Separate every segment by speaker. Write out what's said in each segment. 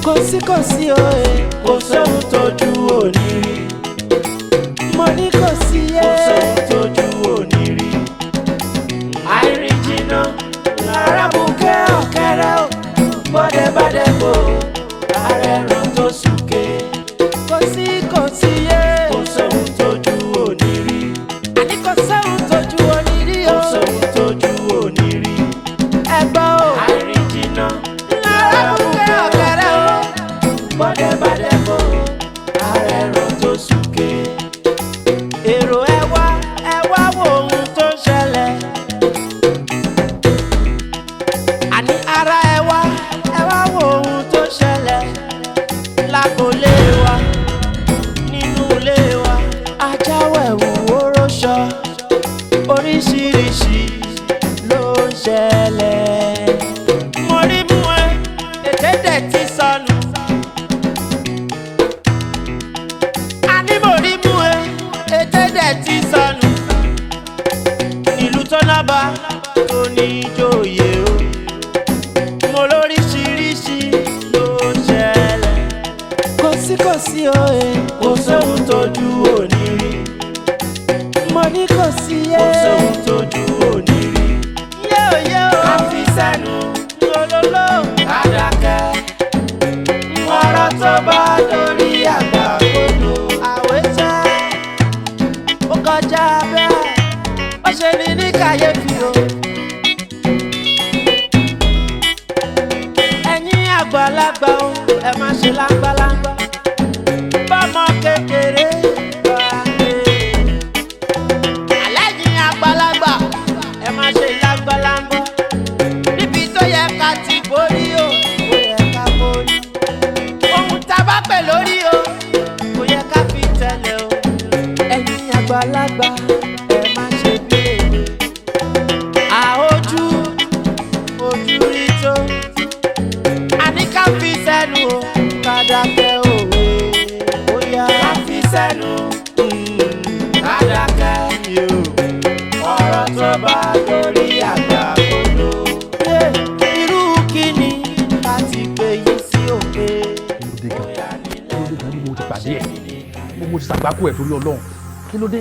Speaker 1: Kò sí, kò sí òye, kò sóhun tójú òní rí. Mo ní kò sí yé, kò sóhun tójú òní rí. Àìrìn jìnnà lára bùkẹ́ ọ̀kẹ́rẹ́ o, bọ́dẹ̀ bàdẹ̀ bò ààrẹ ràn tó súnké. Kò sí, kò sí yé, kò sóhun tójú òní rí. Àní kò sóhun tójú òní rí o, kò sóhun tójú òní rí. Ẹgbọ́ o, àìrìn jìnnà lára bùkẹ́ ọ̀kẹ́rẹ́ o, bọ́dẹ̀ bàdẹ̀ bò ààrẹ ràn tó súnké. Èrò, ẹ wá, ẹ wá wo ohun tó ń ṣẹlẹ̀. Àní ara, ẹ wá, ẹ wá wo ohun tó ń ṣẹlẹ̀ lágboolé wa, nínú ilé wa. Ajáwẹ̀wò oróṣọ, oríṣiríṣi ló ń ṣẹlẹ̀. Mo rí mú ẹ, ètè dẹ̀ ti sọnù. Àní mo rí mú ẹ, ètè dẹ̀ ti sọnù. Ìlú tó nábà tó ní ìjòyè o, mo lóríṣiríṣi ló ń ṣẹlẹ̀. Kò sí, kò sí òye, kò sóhun tójú òní rí. Mo ní kò sí yé, kò sóhun tójú òní rí. Yóò yóò ká fi sẹ́nu lólóló, ká dákẹ́. Ọ̀rọ̀ tó bá lórí àgbà kodò, àwẹ̀tẹ́ ó kọjá bẹ́ẹ̀, ó ṣe ní ní kàyéfì o. Ẹ̀yin àgbàlagbà o, ẹ má ṣe láńgbáláńgbá bọ́mọ kékeré bá dé. Àlẹ́yìn àgbàlagbà, ẹ má ṣe láńgbáláńgbá. Níbi tó yẹ ká ti borí o, kò yẹ ká borí. Ohun tá a bá pè lórí o, kò yẹ ká fi tẹ̀lé o. Ẹ̀yin àgbàlagbà, ẹ má ṣe bí èwe. Àójú ojú rí tó, àní ká fi sẹ́nu o, ká dákẹ́ òwe. Ó yá, ká fi sẹ́nu, ká dákẹ́. Ọ̀rọ̀ tó bá lórí àgbà kodò. Irú kíni láti gbé yìí sí òkè?
Speaker 2: Kí ló dé gan? Kí ló dé gan? Ní mo ti pàdé ẹ, mo ti ṣàgbákò ẹ torí Ọlọ́run, kí ló dé?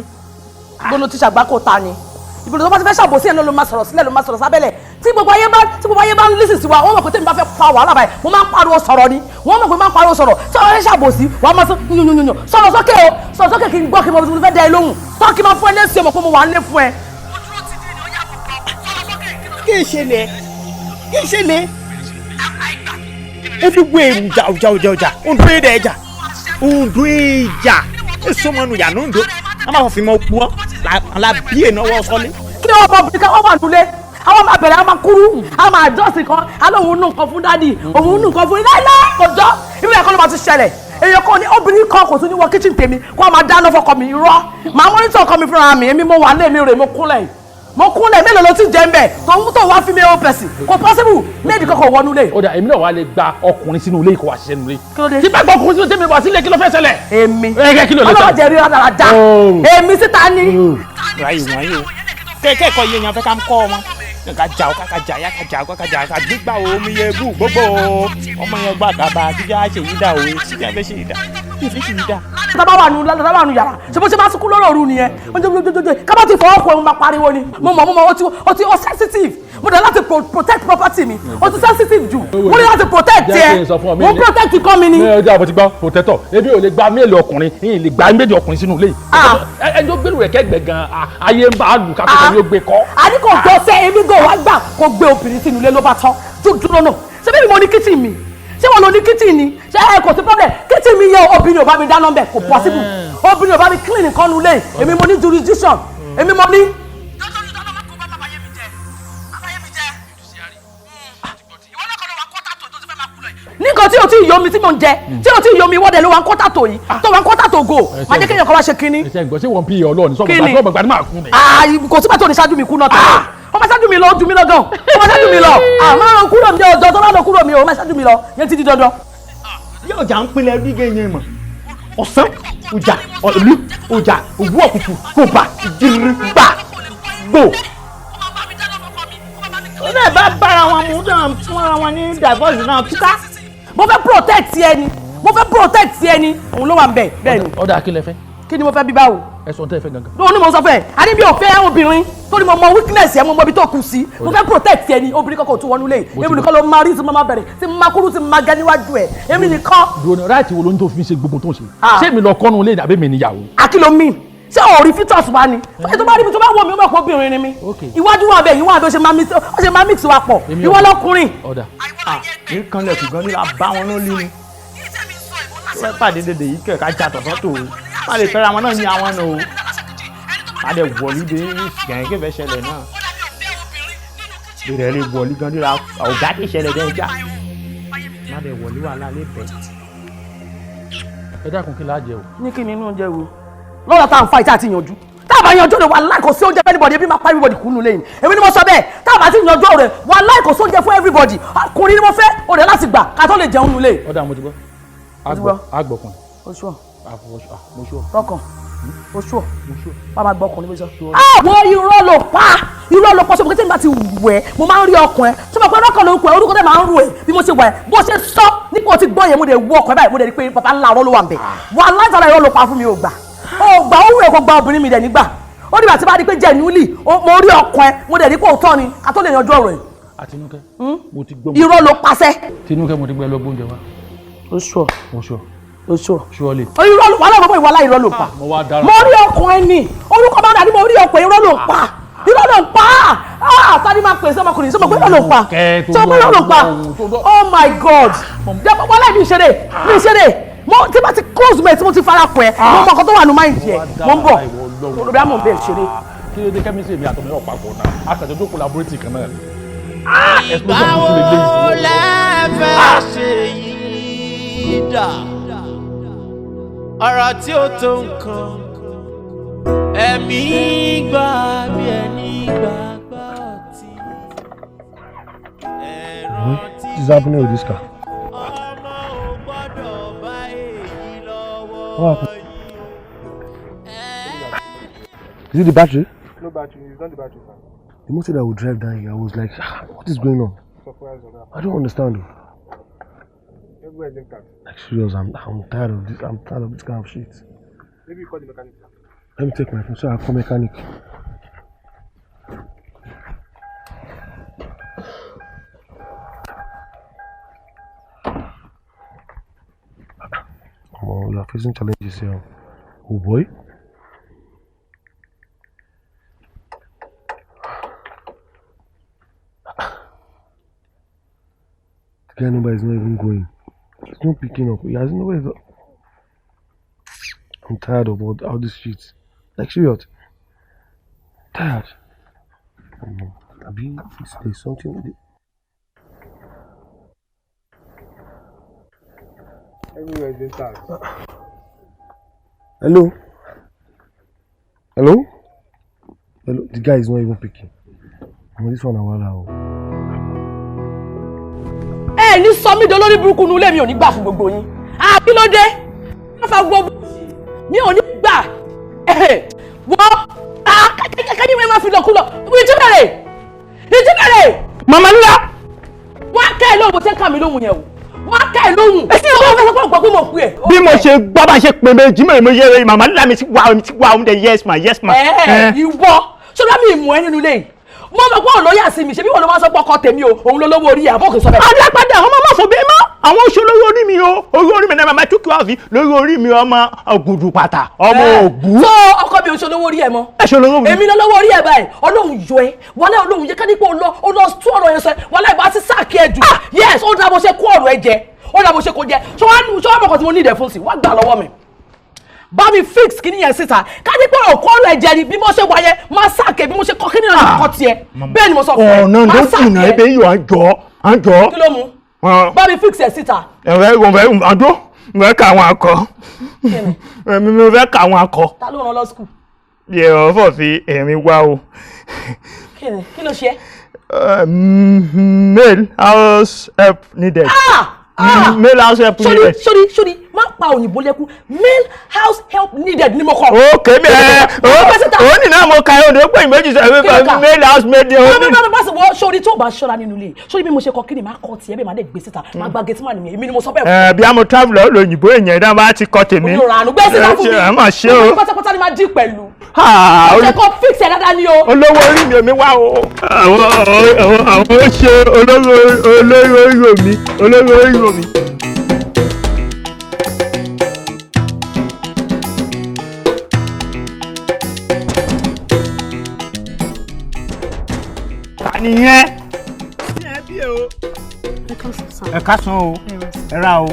Speaker 3: Gbọ́dọ̀ ti ṣàgbákò ta ni? Ìbùdó tó bá ti fẹ́ ṣàbòsí ẹ̀ náà ló máa sọ̀rọ̀ sílẹ̀, ló máa sọ̀rọ̀ sábẹ́lẹ̀. Tí gbogbo ayé bá ń lísì sí wa, wọ́n mọ̀ pé tèmi bá fẹ́ fa wàhálà báyìí, mo máa ń pariwo sọ̀rọ̀ ni. Wọ́n mọ̀ pé máa ń pariwo sọ̀rọ̀. Tí wọ́n fẹ́ ṣàbòsí, wàá máa sọ yùnyùnyùn. Sọ̀rọ̀ sókè o, sọ̀rọ̀ sókè kí n gbọ́, kí n mọ̀ bí mo fẹ́ dá ẹ lóhùn tọ́, kí n máa fún ẹ lẹ́sìn ọmọ pé mo wà ń lé fún ẹ.
Speaker 4: Kí n ṣe lè, kí n ṣe lè edigbo èròjà ọjà ọjà ọjà ondo èdè ẹjà ondo ẹjà esomanu yà nondo a máa fọfin mọ kú ọ la bí ẹ̀ náwó sọlé.
Speaker 3: Kí ni wọ́n bọ̀ bí wọ́n wà nulẹ̀? Àwọn máa bẹ̀rẹ̀, àwọn máa kúrú, àwọn máa dọ́ọ̀sì kan, alóhùn nù nǹkan fún daddy, òun nù nǹkan fún láíláí. Kò jọ irú ẹ̀kọ́ ló máa ti ṣẹlẹ̀. Èèyàn kan ní obìnrin kan kò tún ní wọ kitchen tèmi kó a máa dáná fọkọ mi. Irọ́, màá monitor ọkọ mi fúnra mi. Èmi mo wà lé mi rè, mo kúnlẹ̀, mo kúnlẹ̀. Mélòó ló ti jẹ́ ń bẹ̀ tó ń tó wá fi mi ó pẹ̀sì? Kò possible, méjì kankan wọnú lé.
Speaker 2: Ó dà, èmi náà wà lè gba ọkùnrin sínú ilé, ìkó wa ṣiṣẹ́ nínú ilé.
Speaker 3: Kí ló dé?
Speaker 2: Tí bá gba ọkùnrin sínú tèmi wá sílé, kí ló fẹ́ ṣẹlẹ̀?
Speaker 3: Èmi?
Speaker 2: Ẹ kí ló lè
Speaker 3: Ọlọ́wọ́
Speaker 2: ṣẹlẹ̀?
Speaker 3: jẹ́ rí rádaràda. Èmi síta ni.
Speaker 4: Ráyè wọ́n yìí o, kẹ́kẹ́kọ̀ọ́ yẹn yẹn fẹ́ ká kọ́ wọn ká jà ó, ká jà yá, ká jà ó, ká jà, ká gbígbà omi yẹn bú gbogbo ọmọ yẹn gbà kaba jíjá ṣe yí dà òwe jíjá fẹ́ ṣe yí dà ìfẹ́ ṣe yí dà.
Speaker 3: Tábà wà nù yàrá, ṣe bó ṣe máa sunkún lórí òru nìyẹn ojoojoojo. Kábà ti fọwọ́ kọ, ẹ̀ mo máa pariwo ni. Mo mọ̀, mo mọ̀, ó ti ó sensitive. Mo dẹ̀ láti protect property mi. Ó ti sensitive jù, mo ní láti protect
Speaker 2: Jẹ́ kí
Speaker 3: ẹ.
Speaker 2: n sọ fún ọ, mi
Speaker 3: Mo
Speaker 2: ní-
Speaker 3: protect ikọ́ mi ni.
Speaker 2: Ní ọjọ́ àbọ̀ ti gbọ́ protector, ebi ò lè gba méèlì ọkùnrin, yìí lè gba méèlì ọkùnrin sínú ilé yìí. Ẹni tó gbèrú rẹ̀ kẹ́gbẹ́ gan, ayé ń bá a lù kápẹ́tà ni ó gbé kọ́.
Speaker 3: Àní kò jọ sẹ́, èmi gan wá gbà kó gbé obìnrin sínú ilé ló bá tán. Tó dúró náà, ṣé bí mo ní kitchen mi, ṣé wọn lọ ní kitchen ni? Ṣé ẹ kò sí problem kitchen mi yẹn? Obìnrin ò bá mi dáná bẹ̀, kò possible. Obìnrin ò bá mi clean nǹkan nulẹ̀. Èmi mo ní jurisdiction, èmi mo ní. Nǹkan tí o ti yọ mi tí mò ń jẹ, tí o ti yọ mi wọ́dẹ̀ ló wà ń kọ́tà tó yìí, tó wà ń kọ́tà tó go, má jẹ́ kéèyàn kan wá ṣe kínní.
Speaker 2: Ẹsẹ̀ ìgbọ́, ṣé wọ́n bí Ọlọ́ọ̀ni sọ́mọ̀?
Speaker 3: Kí ni?
Speaker 2: Gbà gbà ní máa kú ni.
Speaker 3: Ah, kò sígbà tó ní ṣáájú mi kú náà tẹ́lẹ̀. Wọ́n máa ṣáájú mi lọ, ó ju mi lọ gan. Wọ́n máa ṣáájú mi lọ. Ah, máa ń kúrò mi ọjọ́ tó bá lọ kúrò mi o, máa ṣáájú mi lọ yẹn ti di dandan.
Speaker 4: Yóò jà ń pinlẹ̀ bí gẹ́yìn mọ̀ ọ̀sán ọjà ọ̀lú ọjà òwú ọ̀kùtù kò bá ìjírí gbà gbò. Ó náà bá bára wọn mú náà, fúnra wọn ní divorce náà túká.
Speaker 3: Mo fẹ́ protect ẹni, mo fẹ́ protect ẹni, òun ló wà ń bẹ̀ bẹ́ẹ̀ ni.
Speaker 2: Ọ̀dà, kí lẹ fẹ́?
Speaker 3: Kí ni mo fẹ́ bí báwo?
Speaker 2: Ẹ sọ tẹ́ ẹ fẹ́ gangan.
Speaker 3: Lóun ni mo sọ fẹ́, a ní bí o fẹ́ obìnrin torí mo mọ weakness ẹ, mo mọ ibi tó kù sí, mo fẹ́ protect ẹ ni. Obìnrin kọ́kọ́ tún wọnú lé, èmi nìkan ló máa rí tí mo máa bẹ̀rẹ̀ tí mo máa kúrú tí mo máa gẹ níwájú ẹ, èmi nìkan.
Speaker 2: Dúró ní right wo ló ń tó fi ṣe gbogbo tó ń ṣe? Ṣé mi lọ kọ́nu lé àbí mi níyàwó?
Speaker 3: Àkìlọ̀ mi, ṣé o rí features wa ni? Tó bá rí mi, tó bá wọ̀ mí, ó mọ̀ pé obìnrin ni mi. Iwájú wà bẹ́ẹ̀, ìwọ̀n àbí ó ṣe máa mix wa pọ̀, ìwọ lọ́kùnrin.
Speaker 2: Ọ̀dà.
Speaker 4: Ní kanlẹ̀ kù gan ní la bá wọn náà lé ni. Wọ́n pàdé dèdè yìí kẹ̀ ká jà tọ̀tọ̀ tó o. Má lè fẹ́ra wọn náà ní àwọn náà o. Má lè wọ̀lú dé gẹ̀ẹ́gẹ́ kẹfẹ́ ṣẹlẹ̀ náà. Bèrè lè wọ̀lú gan ní la ọ̀gá kì í ṣẹlẹ̀ dẹ́ jà. Má lè wọ̀lú wà lálẹ́ bẹ̀.
Speaker 2: Ẹ dákun, kí láà jẹ o?
Speaker 3: Ní kí ni inú oúnjẹ wo? Lọ́dọ̀ tá à ń fa ìta àti ìyànjú. Tá a bá yanjú rẹ̀, wà láì kò sí oúnjẹ fún anybody, ebi máa pa everybody kú nulẹ̀ yìí. Èmi ni mo sọ bẹ́ẹ̀, tá a bá ti yanjú rẹ̀, wà láì kò sí oúnjẹ fún everybody. Ọkùnrin ni mo fẹ́, òde láti gbà ká tó lè jẹun nulẹ̀.
Speaker 2: Ọ̀dà, mo ti gbọ́. Agbọ̀kùn.
Speaker 3: Oṣù ọ̀.
Speaker 2: Mo ṣọ́.
Speaker 3: Tọkàn. Oṣù ọ̀. Wọ́n máa gbọ́ ọkùnrin bó ṣe. Àwọn irọ́ ló pa, irọ́ ló pa. Ṣe mo kí tí n bá ti wẹ̀, mo máa ń rí ọkùn ẹ tí mo pẹ́ rọ́kàn lórúkọ ẹ, orúkọ tẹ máa ń rú ẹ bí mo ṣe wẹ̀, bó ṣe sọ nípa o ti gbọ́ yẹn, mo dẹ̀ wú ọkọ̀ ẹ báyìí, mo dẹ̀ rí pé bàbá ńlá ọ̀rọ̀ ló wà ń bẹ̀. Wà láìsàlá, irọ́ ló pa fún mi. Ò gbà, ó gbà, ó wù ẹ kó gba obìnrin mi dẹ̀ nígbà ó dìgbà tí bá rí pé genuinely mo rí ọkàn ẹ, mo dẹ̀ rí pé òótọ́ ni, ká tó lè yanjú ọ̀rọ̀ ẹ̀.
Speaker 2: Àtinúkẹ́, mo ti gbọ́.
Speaker 3: Irọ́ ló paṣẹ.
Speaker 2: Tinúkẹ́, mo ti gbọ́, ẹ lọ gbóúnjẹ wa.
Speaker 3: Ó ṣùọ.
Speaker 2: Mo ṣọ.
Speaker 3: Ó ṣùọ.
Speaker 2: Ṣọlẹ̀.
Speaker 3: Irọ́ ló wàhálà bàbá ìwàlá, irọ́ ló pa.
Speaker 2: Mo wá dára.
Speaker 3: Mo rí ọkàn ẹ ní orúkọ bá dàbí mo rí ọkàn, irọ́ ló pa, irọ́ ló pa. Ah, tani máa pèsè ọmọkùnrin sọmọ pé irọ́ ló pa, sọmọ pé irọ́ ló pa? Oh my God, wàhálà mi ṣeré, mi ṣeré. Mo tí bá ti close mate, tí mo ti fara pọ̀ ẹ́, mo mọ nǹkan tó wà ní mind yẹ. Mo ń bọ̀ olùbí àmọ̀ bẹ́ẹ̀ ṣeré.
Speaker 2: Kí ló dé? Kẹ́mísì mi àtọ̀mí náà papọ̀ náà, àtàjọ laboratory kan náà.
Speaker 1: Ìgbà wo lẹ fẹ́ ṣe yìí dà? Ọ̀rọ̀ tí ó tó nǹkan, ẹ̀mí gbà bí ẹni gbàgbọ́ tí.
Speaker 5: What is happening with this car?
Speaker 1: Ọmọ ò gbọ́dọ̀ bá èyí lọ́wọ́.
Speaker 5: What happened? Is it the battery?
Speaker 6: No battery, it's not the battery, sir.
Speaker 5: The motor that would drive down here, I was like, "Ah, what is going on?"
Speaker 6: Surprise on that.
Speaker 5: I don't understand.
Speaker 6: Everywhere is intact.
Speaker 5: Like serious, I'm tired of this. I'm tired of this kind of shit.
Speaker 6: Maybe you call the mechanic, sir.
Speaker 5: Let me take my phone so I call mechanic. Come on, we are facing challenges here. Oh boy. The guy number is not even going. It's not picking up. He has no way. I'm tired of all this shit. Like serious. Tired. Abi, there's something.
Speaker 6: Everywhere is intact.
Speaker 5: Hello? Hello? Hello? The guy is not even picking. I'm this one a while now.
Speaker 3: Ẹ ní sọ mí di olórí burúkú nu ilé mi, ò ní gbà fún gbogbo yín. Àbí ló dé wọ́n fa gbogbo mi, ò ní gbà wọ́n kẹ́kẹ́ ní wọ́n máa fi lọ́kùlọ̀. Ìjímẹ̀rẹ̀, ìjímẹ̀rẹ̀.
Speaker 4: Màmá ńlá.
Speaker 3: Wọ́n á kẹ́ ẹ lóhùn, bó ṣe ń kà mí lóhùn yẹn o, wọ́n á kẹ́ ẹ lóhùn. Èsì ìwọ́n fẹ́ sọ pé ògbọ́ pé mo pè é.
Speaker 4: Bí mo ṣe gbọ́ bá ṣe pè méjì mẹ́rin, mo yẹ màmá ńlá mi ti wá, mi ti wá oúnjẹ. Yes ma, yes ma.
Speaker 3: Ẹ ìwọ ṣọlá, mi ìmọ̀ ẹ nínú ilé yìí, mo mọ̀ pé òun ló yà sí mi. Ṣe bí wọn ló máa sọ pé ọkọ tèmi o, òun ló lówó orí ẹ̀, àbọ̀ kò sọ bẹ́ẹ̀?
Speaker 4: Alápàdé àwọn ọmọ máa fò bẹ́ẹ̀ mọ́ àwọn oṣù lórí orí mi o, orí orí mi náà màmá túkì wá fi lórí orí mi, ọmọ ògùdù pàtà ọmọ ògù.
Speaker 3: Tó ọkọ mi ò ṣe olówó orí ẹ mọ́.
Speaker 4: Ẹ ṣe olówó mi.
Speaker 3: Èmi lọ lówó orí ẹ báyìí. Ọlọ́run yọ ẹ wọlé, Ọlọ́run yẹ ká ní pé o lọ, o lọ tú ọ̀rọ̀ yẹn sọ wọlé ìbá ti sáàkì ẹ jù. Yes, ó dáa bó ṣe kó ọ̀rọ̀ ẹ jẹ, ó dáa bó ṣe kó jẹ. Ṣé wàá mọ̀kàn tí mo ní ìdẹ̀ fún sí wàá gbà lọ́wọ́ mi, bá mi fix kíní yẹn síta, ká ní pé òkú ọ̀rọ̀ ẹ jẹ ni. Bí mo ṣe wáyé máa sáàkì ẹ, bí mo ṣe kọ́ kíní yẹn kọ́ tiẹ̀ bẹ́ẹ̀ ni mo sọ fún ẹ.
Speaker 4: Ọ̀nà
Speaker 3: máa
Speaker 4: tó
Speaker 3: sáàkì
Speaker 4: kùnà
Speaker 3: ẹ.
Speaker 4: ebe yóò àjọ àjọ.
Speaker 3: Kí ló mú bá mi fix ẹ síta?
Speaker 4: Ẹ̀rẹ́ ìwọ̀n àjọ mo fẹ́ ka àwọn akọ, èmi mo fẹ́ ka àwọn akọ.
Speaker 3: Ta ló rán lọ school?
Speaker 4: Yẹ ọ̀fọ̀ fi ẹ̀rín wá o.
Speaker 3: Kí ni, kí ló ṣe é?
Speaker 4: Male house help needed.
Speaker 3: Ah! Ah!
Speaker 4: Male house help
Speaker 3: Sori
Speaker 4: needed.
Speaker 3: Sori, sori, má pa òyìnbó lẹ́kún. Male house help needed ni mo kọ.
Speaker 4: Ok, mi ẹ ó ní náà mo ka ẹ̀ odò pé ìméjì sọ wípé male house maid.
Speaker 3: Bí bá sì wọ sórí tó bá ṣọ́ra nínú ilé sórí bí mo ṣe kọ kí ni máa kọ tiẹ̀ bẹ́ẹ̀ máa dé gbé síta máa gba gate man mi èmi ni mo sọ bẹ́ẹ̀.
Speaker 4: Ẹ bí a mo travel lọ òyìnbó èèyàn ẹ̀dá bá ti kọ tèmi.
Speaker 3: Olùrànú gbé síta fún mi.
Speaker 4: Ẹ mà ṣe o.
Speaker 3: Pátápátá ni máa dín pẹ̀lú. Ṣé kò fix ẹ̀ dáadáa ni o.
Speaker 4: Olówó orí mi ò mi wá o. Àwọn ó ṣe olówó orí mi olówó orí mi. Nìyẹn. Ẹ káàsán o, ẹ ra o.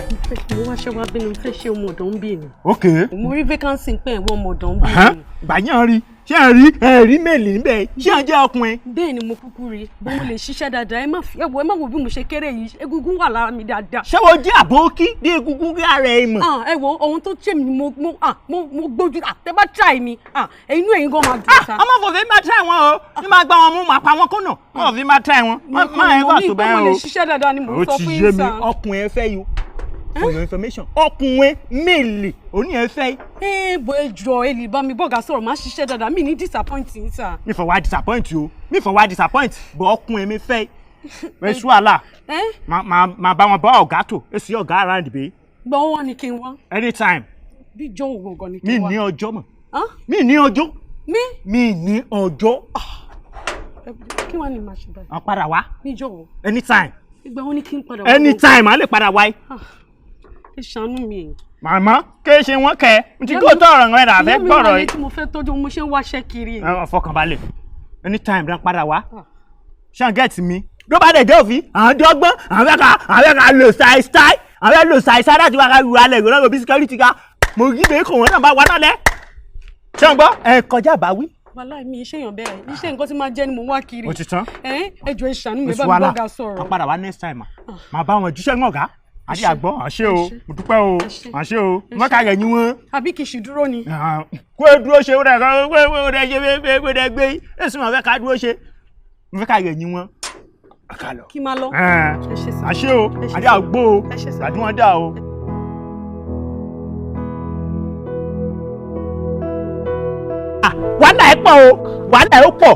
Speaker 7: Mo wá ṣe wá bí ni mo fẹ́ ṣe ọmọ ọ̀dọ̀ ń bì ni.
Speaker 4: Ok.
Speaker 7: Mo rí vacancy pé ẹ̀wọ̀n ọmọ ọ̀dọ̀ ń bì ni.
Speaker 4: Gbàyàn rí, ṣé ẹ rí ẹ rí méèlì níbẹ̀, ṣé ẹ jẹ́ ọkùnrin?
Speaker 7: Bẹ́ẹ̀ ni mo kúkú rí, bó mo lè ṣiṣẹ́ dáadáa, ẹ má wo bí mo ṣe kéré yìí, egungun wà lára mi dáadáa.
Speaker 4: Ṣé wo jẹ́ àbókí dé egungun rí ara ẹ mọ̀?
Speaker 7: Ẹ wo ohun tó ṣe mi ni mo gbójú, tẹ bá try mi, inú ẹ̀yin gan máa dùn sa.
Speaker 4: Ọmọ fòfin máa try wọn o, ní máa gbá wọn mú, máa pa wọn kùnà, wọn ò fi máa try wọn, má ẹ bá tó bẹ́ẹ̀ o.
Speaker 7: Mo lè ṣiṣẹ́ dáadáa ni mo sọ fún yín sá.
Speaker 4: Ọkùnrin ẹ fẹ́ yìí for your information ọkùnrin méèlì òní ẹ fẹ́.
Speaker 7: Ẹ bọ ẹ jọ ẹ lè bá mi bọ́gà sọ̀rọ̀ máa ṣiṣẹ́ dáadáa mi ní disappoint yín sá.
Speaker 4: Mi fọ̀ wá disappoint o, mi fọ̀ wá disappoint bọ̀ ọkùnrin mi fẹ́ ẹ ṣú àlà máa bá wọn bá ọ̀gá tó ẹ sì ọ̀gá around bẹ́ẹ̀.
Speaker 7: Gbọ́n wá ni kí n wá.
Speaker 4: Anytime.
Speaker 7: Bí jọ òun gangan ni kí n wá.
Speaker 4: Mi ní ọjọ́ mọ̀. Mi ní ọjọ́.
Speaker 7: Mi.
Speaker 4: Mi ní ọjọ́.
Speaker 7: Kí wàá ní màá ṣe báyìí.
Speaker 4: Wọ́n padà wá.
Speaker 7: Níjọ́ wo.
Speaker 4: Anytime.
Speaker 7: Ìgbà wo ni kí n padà wá.
Speaker 4: Anytime a lè padà wá.
Speaker 7: Ẹ ṣàánú mi.
Speaker 4: Màmá ké ṣe wọ́n kẹ́ n ti kó tọ̀rọ̀ rẹ̀ rà fẹ́ gbọ́rọ̀
Speaker 7: yìí. Ìyá mi wà ní tí mo fẹ́ tọ́jú mo ṣe ń wáṣẹ́ kiri.
Speaker 4: Ẹ fọkànbalẹ̀ anytime rẹ padà wá. Ṣé get mi? Ló bá dẹ̀ jẹ́ òfin, à ń dọ́gbọ́n, à ń fẹ́ ká lò ṣáì ṣáì, à ń fẹ́ lò ṣáì ṣáì láti wá ká lu alẹ́ ìgbóná bí security ká. Mo rí bẹ́ẹ̀ kò wọ́n náà bá wà náà lẹ́. Ṣé ń gbọ́? Ẹ kọjá àbáwí.
Speaker 7: Wàláì mi iṣẹ́ èèyàn bẹ́ẹ̀ iṣẹ́ nǹkan tí máa jẹ́ ni mo wá kiri.
Speaker 4: Ó ti tán.
Speaker 7: Ẹ jọ̀ọ́ ẹ ṣàánú mi bá mi bọ́gà sọ̀rọ̀.
Speaker 4: A padà wá next time mà bá wọn jíṣẹ́ ń ọ̀gá. Àti àgbọ̀ àṣẹ o, mo dúpẹ́ o, àṣẹ o, mọ́ká rẹ̀ yín wọ́n.
Speaker 7: Àbí kì í ṣì dúró ni.
Speaker 4: Kó o dúró ṣe ó rẹ̀ kó o rẹ̀ ṣe bẹ́ẹ̀ rẹ̀ gbé èsì máa fẹ́ ká dúró ṣe mo fẹ́ ká rẹ̀ yín wọ́n.
Speaker 7: Kí máa lọ.
Speaker 4: Àṣẹ o, àti àgbọ̀ o, àdúrà dà o. Wàhálà ẹ pọ̀ o, wàhálà ẹ pọ̀.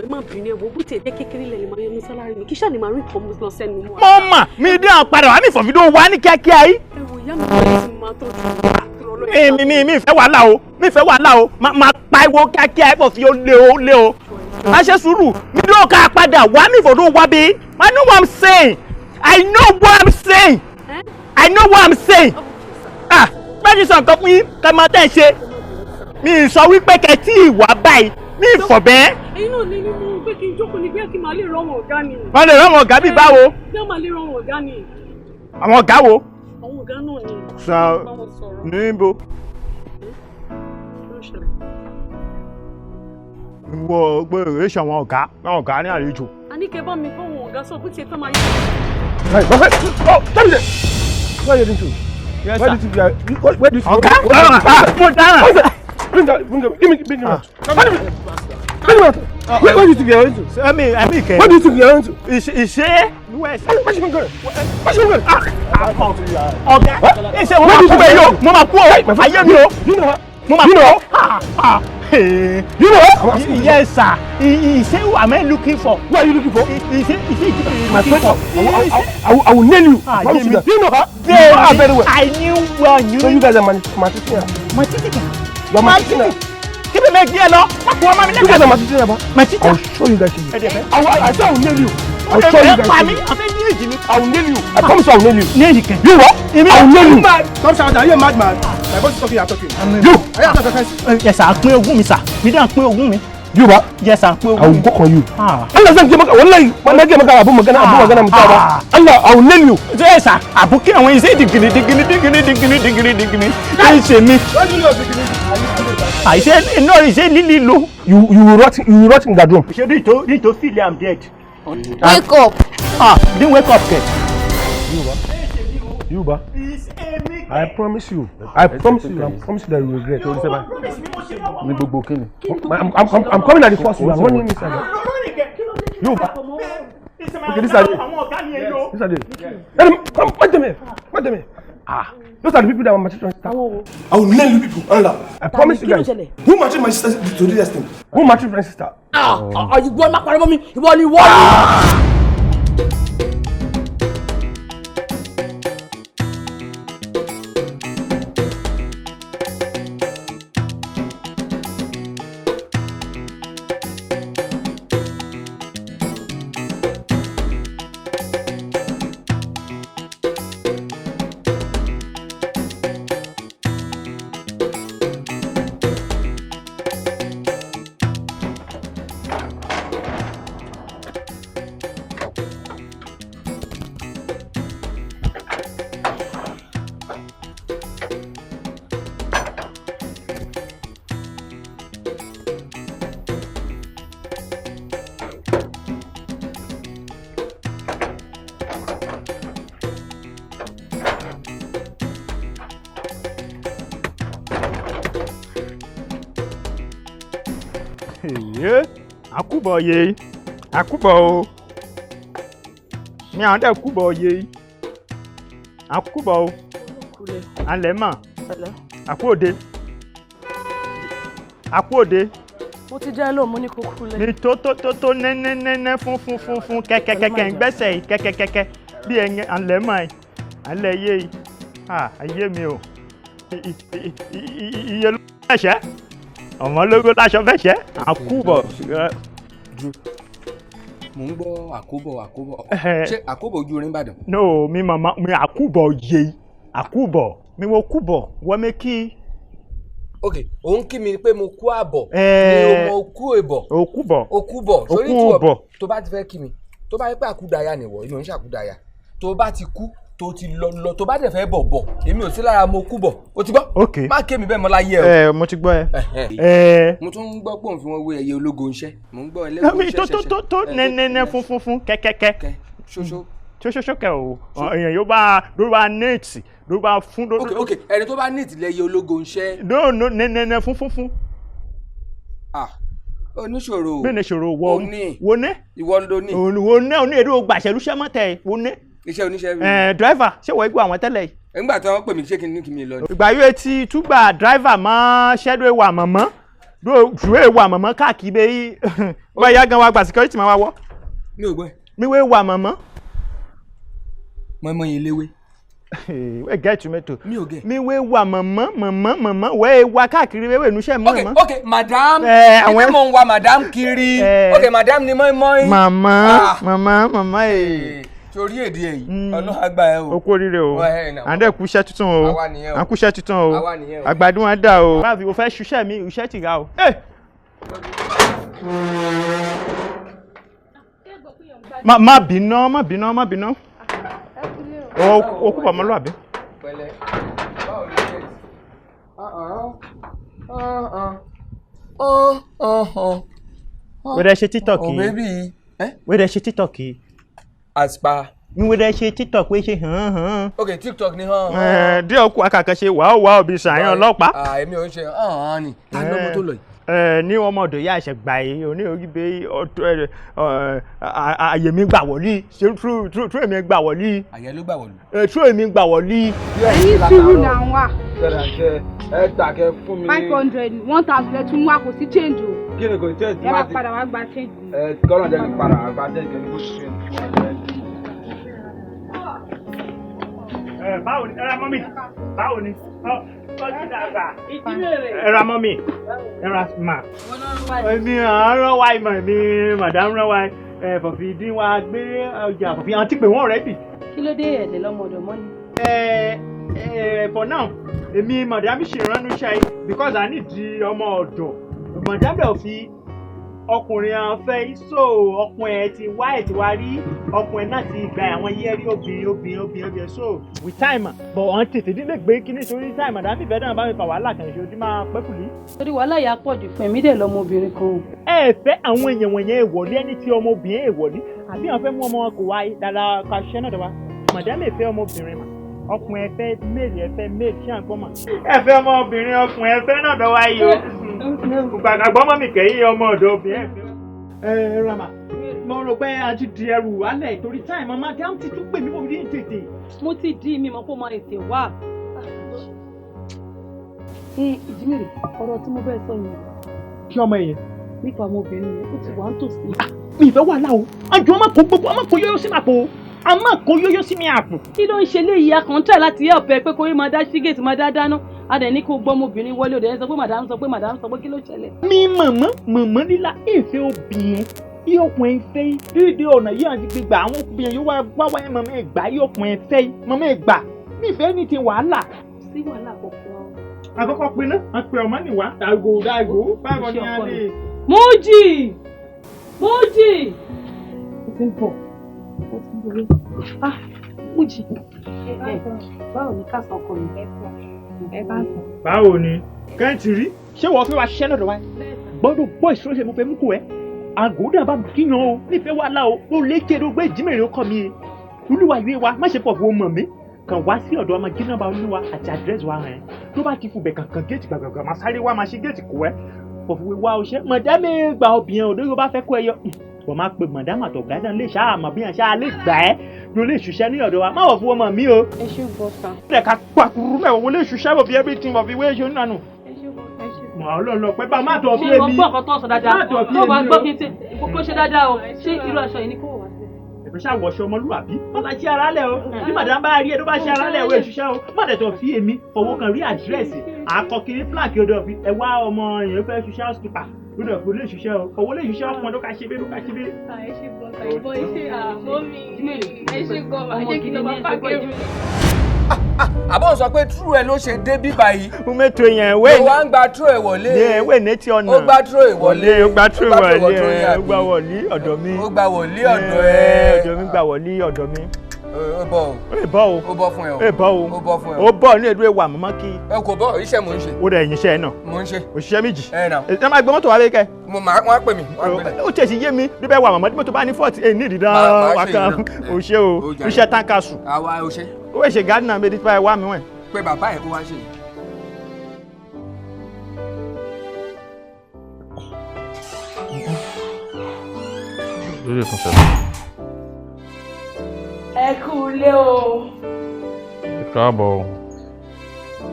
Speaker 7: Ẹ má bínú ẹ wo bó tiẹ̀ jẹ́ kékeré lẹ̀ lè máa yọnu sálárì mi kí ṣáà lè máa rí nǹkan mú lọ sẹ́nu mọ́.
Speaker 4: Mo mà mí dé àwọn padà wá mi fọ̀fídó wá ní kíákíá yìí.
Speaker 7: Ẹ wo ìyá mi kò tí máa tọ́jú
Speaker 4: mi mi fẹ́ wàhálà o, mi fẹ́ wàhálà o, máa pariwo kíákíá ẹ fọ̀fí ó lé o lé o. Má ṣe sùúrù, mi dúró ká padà wá mi fọ̀dún wá bí. I know what I'm saying. I know what I'm saying. I know what I'm saying. Ah, bẹ́ẹ̀ ni sọ nǹkan fún yín kẹ́ máa tẹ̀ ṣe. Mi sọ wípé kẹ́ tí ì wá báyìí mi fọ̀ bẹ́ẹ̀.
Speaker 7: Ẹ̀yin náà ní nínú pé kí n jókòó ní bóyá kí n máa lè rọrùn ọ̀gá ni.
Speaker 4: Wọ́n lè rọrùn ọ̀gá bíi báwo.
Speaker 7: Bí wọ́n máa lè rọrùn ọ̀gá ni.
Speaker 4: Àwọn ọ̀gá wo?
Speaker 7: Àwọn ọ̀gá náà ni.
Speaker 4: Sọ níbo? Wọ gbé ìrẹsì àwọn ọ̀gá àwọn ọ̀gá ní àlejò.
Speaker 7: A ní kẹ́ bá mi bọ́ wọn ọ̀gá sọ bó tiẹ̀ fẹ́ máa yẹ.
Speaker 5: Oh, tell me that. Where are you heading to?
Speaker 4: Yes,
Speaker 5: sir. Where do you
Speaker 4: Ọ̀gá! Mo dára!
Speaker 5: Bring that, bring that, give me, bring him out. Bring him out. Where do you think you are going to?
Speaker 4: Ẹ̀mí kẹ́.
Speaker 5: Where do you think you are going to?
Speaker 4: Ìṣe.
Speaker 5: Where's she going? Where's she going?
Speaker 4: Ọ̀gá, ìṣe mo máa kú bẹ́ẹ̀ yóò, mo máa kú o, ayé mi o.
Speaker 5: You know her.
Speaker 4: Mo máa kú o.
Speaker 5: You know her.
Speaker 4: Yes, sir. Ìṣe who am I looking for?
Speaker 5: Who are you looking for?
Speaker 4: Ìṣe ìṣe
Speaker 5: My friend, I will nail you. I promise you that. You know her.
Speaker 4: Very well. I knew well.
Speaker 5: So you guys are my teacher.
Speaker 4: My teacher.
Speaker 5: You are my teacher.
Speaker 4: Kí ni mo gbé ẹ lọ? Má kú ọmọ mi
Speaker 5: You guys are my teacher.
Speaker 4: My teacher.
Speaker 5: I will show you guys. I say I will nail you. I will show you guys. I will nail you. I promise you I will nail you.
Speaker 4: Nail you can.
Speaker 5: You what? I will nail you.
Speaker 6: Come shout, are you a madman? My boss is talking, you are talking.
Speaker 5: You.
Speaker 6: Are you talking?
Speaker 4: Yes, sir. Pín ogún mi, sir. Mi dán pín ogún mi.
Speaker 5: You what?
Speaker 4: Yes, sir. Pín
Speaker 5: I
Speaker 4: ogún
Speaker 5: will
Speaker 4: mi.
Speaker 5: work on you. Allah zan je maka wallahi na je maka abu magana abu magana mutuwa ba. Allah I will nail you.
Speaker 4: Yes, sir. Àbúkí àwọn iṣẹ́ dìgìrì dìgìrì dìgìrì dìgìrì dìgìrì dìgìrì. Ẹ ṣe mi. Àìṣe iná iṣẹ́ lílì lo.
Speaker 5: You will rot in that room.
Speaker 4: Ṣé ní tó feel I'm dead?
Speaker 8: Wake up.
Speaker 4: Ah, didn't wake up kẹ.
Speaker 5: You ba. I promise you. I promise you. I promise you that you will regret.
Speaker 2: Ní gbogbo kíni.
Speaker 5: I'm coming at the first. You are running inside. You ba. Okay, this are it. This are it. Hey, come, wait a minute. Wait a minute. Ah. Those are the people that were maltreating my sister. I will nail you people. Allah. I promise you guys. Who maltreated my sister to do this thing? Who maltreated my sister?
Speaker 3: Ah, ìwọ má parọ́ mọ́ mi, ìwọ ni ìwọ ni.
Speaker 4: Àkúbọ̀ yé àkúbọ̀ o ní àwọn dẹ̀ kúbọ̀ yé àkúbọ̀ o alẹ́ mà àkú òde àkú òde.
Speaker 3: Mo ti jẹ́ lóun, mo ní kó kúlẹ̀.
Speaker 4: Ní tó tó tó tó nẹ́nẹ́nẹ́nẹ́ fún fún fún fún kẹ́kẹ́kẹ́kẹ́ ń gbẹ́sẹ̀ yìí kẹ́kẹ́kẹ́kẹ́ bí ẹ̀yìn alẹ́ mà yìí alẹ́ yé yìí ayé mi o iye ló fẹ̀ṣẹ̀ ọmọ lógo láṣọ fẹ̀ṣẹ̀ àkúbọ̀.
Speaker 8: Mo ń gbọ́ àkóbọ̀ àkóbọ̀ ṣé àkóbọ̀ ojú orin Ìbàdàn.
Speaker 4: No, mi màmá mi àkúbọ̀ yé àkúbọ̀ mi wo kúbọ̀ wọ́n mi kí.
Speaker 8: Ok, òun kí mi pé mo kú àbọ̀ ni mo kú èbọ̀
Speaker 4: òkúbọ̀
Speaker 8: òkúbọ̀ sórí tí wọ́n tó bá ti fẹ́ kí mi tó bá yẹ pé àkúdàáyà nìwọ̀ èmi ò ń ṣàkúdàáyà tó bá ti kú tó ti lọ lọ tó bá dẹ̀ fẹ́ bọ̀ bọ̀ èmi ò sí lára mo kú bọ̀ o ti gbọ́.
Speaker 4: Ok,
Speaker 8: má ké mi bẹ́ẹ̀ mọ́ láyé ẹ o.
Speaker 4: Ẹ mo ti gbọ́ ẹ.
Speaker 8: Mo tún ń gbọ́ pé òun fi wọ́n wé ẹyẹ ológo iṣẹ́ mo ń gbọ́ ẹlẹ́gùn iṣẹ́
Speaker 4: tó tó tó tó nẹ́nẹ́nẹ́ fún fún fún kẹ́kẹ́kẹ́.
Speaker 8: Ṣoṣo.
Speaker 4: Ṣoṣoṣo kẹ o èèyàn yóò bá ló bá néètì ló bá fún.
Speaker 8: Ok ok, ẹni tó bá néètì lẹ́yẹ ológo iṣẹ́.
Speaker 4: No no, nẹ́nẹ́nẹ́ fún fún fún.
Speaker 8: Ah, oníṣòro.
Speaker 4: Bẹ́ẹ̀ ni ṣòro wọ wo ní.
Speaker 8: Ìwọ ló ní.
Speaker 4: Wo ní oní èrè ògbàṣẹ́lúṣẹ́ mọ́tẹ̀ wo ní.
Speaker 8: Iṣẹ́ oníṣẹ́ rí.
Speaker 4: Ẹ dírẹ́fà ṣé wọ́n gbọ́ àwọn tẹ́lẹ̀ yìí.
Speaker 8: Nígbà tí wọ́n pè mí ṣé kí n ní kí mi lọ.
Speaker 4: Ìgbà yóò ti túgbà dírẹ́fà mọ́ ṣẹ́dọ̀ ìwà mọ̀mọ́ dùrọ̀ ìwà mọ̀mọ́ káàkiri bẹ́ẹ̀ báyà gan wa gba security máa wá wọ́.
Speaker 8: Mi ò gbọ́ ẹ.
Speaker 4: Mi wé wà mọ̀mọ́.
Speaker 8: Mọ̀mọ́ yẹn léwé.
Speaker 4: Wẹ́ẹ̀ gẹ́ tomato.
Speaker 8: Mi ò gẹ́.
Speaker 4: Mi wé wà mọ̀mọ́ mọ̀mọ́ mọ̀mọ́ wẹ́ẹ́ wà káàkiri wẹ́ẹ́ nùṣẹ́ mọ́
Speaker 8: mọ́. Ok ok, madam ìdí mò ń wa madam kiri ok madam ni mọ́ínmọ́ín.
Speaker 4: Màmá màmá màmá ee
Speaker 8: torí èdè ẹ yìí ọlọ́run àgbà ẹ o.
Speaker 4: O kú oríire o, à ń dẹ̀ kú iṣẹ́ tuntun o, à ń kú iṣẹ́ tuntun o, àgbàdo wọn dà o. Báwo o fẹ́ ṣiṣẹ́ mi, iṣẹ́ ti ra o. Má bínú, má bínú, má bínú. O kú bàmọ́ lọ́àbí. Wẹ́dẹ̀ ṣe TikTok yìí. Wẹ́dẹ̀ ṣe TikTok yìí.
Speaker 8: As pa.
Speaker 4: Mi wẹ́dẹ̀ ṣe TikTok wẹ́ ṣe hàn hàn.
Speaker 8: Ok, TikTok ni hàn hàn.
Speaker 4: Díẹ̀ kú akàkẹ́ ṣe wàá wàá òbí sàyàn ọlọ́pàá.
Speaker 8: Èmi ò ń ṣe hàn hàn ni. Ta ló mọ tó lọ yìí?
Speaker 4: Ní ọmọ ọ̀dọ̀ yà ẹ̀ṣẹ̀ gbà yìí oní orí bẹ́ àyè mi gbà wọ̀lí ṣé tú èmi gbà wọ̀lí.
Speaker 8: Àyè ló gbà wọ̀lú.
Speaker 4: Tú èmi gbà wọ̀lí.
Speaker 7: Ẹ̀yin sùúrù náà wà.
Speaker 9: Ẹ gbà kẹ fún mi.
Speaker 7: 500 1000 ẹ tún mú wa kò sí change o.
Speaker 9: Kí ni kò sí change?
Speaker 7: Ẹ máa padà wá gba change.
Speaker 9: Ẹ kọ́nà jẹ́ kí n padà wá gba change kí n kó sí change.
Speaker 4: Báwo ni ẹ ra mọ́mì? Báwo ni? Ẹ ra mọ́mì, ẹ ra mà. Èmi àárọ̀ wa ìmọ̀ mi madam rán wa fọ̀fì dín wa gbé ọjà fọ̀fì àti pé wọ́n rẹ́dì.
Speaker 7: Kí ló dé ẹ̀lẹ́ lọ́mọdọ̀ mọ́ ni?
Speaker 4: For now, èmi madam ṣì ránú iṣẹ́ yìí because I need ọmọ ọ̀dọ̀. Madam dẹ̀ fi ọkùnrin afẹ́ so ọkùnrin ẹ ti wá ẹ ti wá rí ọkùnrin náà ti gba àwọn yẹ́rí obìnrin obìnrin obìnrin obìnrin so with time but ọ̀n tètè dílé gbé kíní torí time àdá mi fẹ́ dáná bá mi fà wàhálà kàn ṣe ojú máa pẹ́ kùlí.
Speaker 7: Torí wàhálà yà pọ̀ jù fún èmi dẹ̀ lọ́mọbìnrin kan o.
Speaker 4: Ẹ fẹ́ àwọn èèyàn wọ̀nyẹn èwọ̀lé ẹni tí ọmọbìnrin èwọ̀lé àbí àwọn fẹ́ mú ọmọ kò wá dáadáa ká ṣiṣẹ́ náà dọ́wà màdámì fẹ́ ọmọbìnrin mà ọkùnrin ẹ fẹ́ méèlì ẹ fẹ́ méèlì ṣé à ń gbọ́ mà. Ẹ fẹ́ ọmọbìnrin ọkùnrin ẹ fẹ́ náà dọ́wà yìí o gbàgbọ́ mọ́ mi kẹ́yìn ọmọ ọ̀dọ́ obìnrin ẹ fẹ́. Ẹ rama Mo rò pé a ti di ẹrù alẹ́ torí táì màmá tí a ti tún pè mí mo ní tètè.
Speaker 7: Mo ti di mi mọ̀ pé ó máa tètè wá. Ìjímèrè, ọ̀rọ̀ tí mo bẹ́ẹ̀ sọ yẹn.
Speaker 4: Kí ọmọ yẹn?
Speaker 7: Nípa ọmọbìnrin yẹn, ó ti wà ń tòsí.
Speaker 4: Mi ìfẹ́ wàhálà o, àjọ ọmọ kò gbogbo ọmọ kò yóyó sí mi àpò, àmọ́ kò yóyó sí mi àpò.
Speaker 7: Kí ló ń ṣe léyìí? A kàn ń tẹ̀ láti yẹ ọ̀pẹ pé kò yé máa dá ṣígèètì máa dá dáná. A dẹ̀ ní kó gbọ́ ọmọbìnrin wọlé, òdẹ̀ sọ pé màdàm sọ pé màdàm sọ pé kí ló ṣẹlẹ̀.
Speaker 4: Mi mọ̀mọ́ mọ̀mọ́ líla ìfẹ́ obìnrin yí ọkùnrin fẹ́ dídé ọ̀nà yìí àti gbígbà àwọn obìnrin yóò wá wáyé mọ̀mọ́ ìgbà yí ọkùnrin fẹ́ mọ̀mọ́ ìgbà nífẹ̀ẹ́ ní ti wàhálà.
Speaker 7: Sí wàhálà kankan.
Speaker 4: Àkọ́kọ́ pe ná, a pe ọmọ nìwá, dàgò dàgò, báwo ni a lè.
Speaker 7: Mújì! Mújì! Ó ti ń bọ̀, ó ti ń bọ̀. Ah, Mújì. Báwo ni káàsán ọkọ mi?
Speaker 4: Báwo ni? Kẹ́ǹtì rí, ṣé wọ́n fẹ́ wá ṣiṣẹ́ lọ́dọ̀ wa? Gbọ́dọ̀ gbọ́ ìṣòro ṣe mo fẹ́ mú kó ẹ. Àgòdà bá mi kíyan o, nífẹ̀ẹ́ wàhálà o, ó lé kéde ó gbé ìjímèrè ó kọ́ mi. Olúwa ìwé wa, má ṣe pọ̀ fún ọmọ mi. Kàn wá sí ọ̀dọ̀ ọmọ gínàbà olúwa àti àdírẹ́sì wa hàn ẹ́. Tó bá ti fubẹ̀ kankan géètì gbàgbàgbà máa sáré wá máa ṣe géètì kó ẹ́. Fọ̀fùwé wá oṣẹ́ mọ̀dámì gba obìnrin òdo yóò bá fẹ́ kó ẹ yọ. Wọ́n máa pe mọ̀dámà tó gádà lè ṣáà mọ̀ bí yàn ṣáà lè gbà ẹ́ ló lè ṣiṣẹ́ ní ọ̀dọ̀ wa. Má wọ̀ fún ọmọ mi o.
Speaker 7: Ẹ ṣé bọ́sà.
Speaker 4: Ẹ ká pàkúrú mẹ́wọ̀ wọlé ṣiṣẹ́ wọ̀ fi everything wọ̀ fi wé ṣe nínú. Mọ̀ ọ́ lọ pẹ́ bá má tọ̀ fi èmi.
Speaker 7: Ṣé o gbọ́ ọ̀kan tó ń sọ dáadáa? Tó bá gbọ́ kí n ṣe kó ṣe dáadáa o. Ṣé irú aṣọ yìí ni kó wọ̀ wá sí?
Speaker 4: Ẹ̀fẹ̀ ṣáà wọṣọ ọmọlúwàbí. Má bá ṣe ara lẹ̀ o. Bí màdàm bá rí ẹ tó bá ṣe ara lẹ̀ o, èṣiṣẹ́ o. Má dẹ̀ tọ̀ fi èmi fọwọ́ kan rí àdírẹ́sì. Àkọkiri fúlàkì odò fi ẹ wá ọmọ yẹn fẹ́ ṣiṣẹ́ housekeeper. Lódò fi lè ṣiṣẹ́ o. Owó lè ṣiṣẹ́ ọkùnrin ló ká ṣe bí ló ká ṣe bí.
Speaker 10: Ẹ ṣe gbọ́n ìbọn ẹ ṣe àmọ́ mi. Ẹ ṣe gbọ́n ẹ jẹ́ kí n lọ bá fàgẹ́rù.
Speaker 8: Àbọ̀ sọ pé true ẹ ló ṣe dé bíbá yìí.
Speaker 4: Umeto yẹn wé.
Speaker 8: Ló wá ń gba true ẹ wọlé.
Speaker 4: Yẹ wé ní ti ọ̀nà.
Speaker 8: Ó gba true ẹ wọlé.
Speaker 4: Ó gba true wọlé. Ó gba wọlé ọ̀dọ̀ mi.
Speaker 8: Ó gba wọlé ọ̀dọ̀ ẹ.
Speaker 4: Ọ̀dọ̀ mi gba wọlé ọ̀dọ̀ mi.
Speaker 8: Ó bọ̀ o.
Speaker 4: Ó bọ̀ o.
Speaker 8: Ó bọ̀ fún ẹ o.
Speaker 4: Ó bọ̀ o.
Speaker 8: Ó bọ̀ fún ẹ o.
Speaker 4: Ó bọ̀ ní èdè wa mọ́mọ́ kí.
Speaker 8: Ẹ kò bọ̀, iṣẹ́ mò ń ṣe.
Speaker 4: Ó dẹ̀ ẹ̀yìn iṣẹ́ náà.
Speaker 8: Mò ń ṣe.
Speaker 4: Òṣìṣẹ́ méjì.
Speaker 8: Ẹ nà.
Speaker 4: Ẹ máa gbé mọ́tò wá bẹ́ẹ̀ kẹ́.
Speaker 8: Mo máa wọ́n á pè mí.
Speaker 4: Ó tiẹ̀ sì yé mi bí bẹ́ẹ̀ wà mọ̀mọ́ tí mọ́tò bá ní fọ́ọ̀tì èyí ní ìdídán wà kan. Ó ṣe o. Iṣẹ́ táǹkà sùn.
Speaker 8: Àwa ó ṣe.
Speaker 4: Ó wẹ̀ ṣe gádínà mi dípá ẹ wá mi wẹ̀.
Speaker 8: Pé bàbá ẹ̀ kó wá ṣe yìí.
Speaker 2: Lórí ẹ̀kan ṣẹlẹ̀.
Speaker 3: Ẹ kú ilé o.
Speaker 2: Ẹ káàbọ̀ o.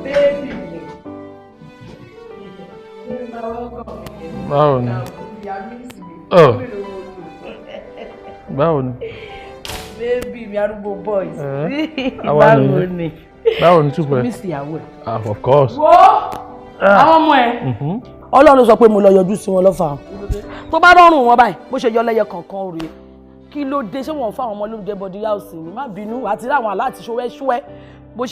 Speaker 3: Bébì mi.
Speaker 2: Báwo ni? Báwo ni?
Speaker 3: Bébì mi arúgbó boys.
Speaker 2: Báwo ni? Báwo ni túpẹ̀?
Speaker 3: Mi sì yàwó ẹ̀.
Speaker 2: Ah, of course.
Speaker 3: Wo àwọn ọmọ ẹ̀. Ọlọ́run ló sọ pé mo lọ yọjú sí wọn lọ́fà. Tó bá rọrùn wọn báyìí, bó ṣe yọ lẹ́yẹ kọ̀ọ̀kan rèé. Kí ló dé ṣé wọn fáwọn ọmọ lóúnjẹ bọdí house ni má bínú àti láwọn aláàtì ṣọwẹ́ṣọwẹ́ bó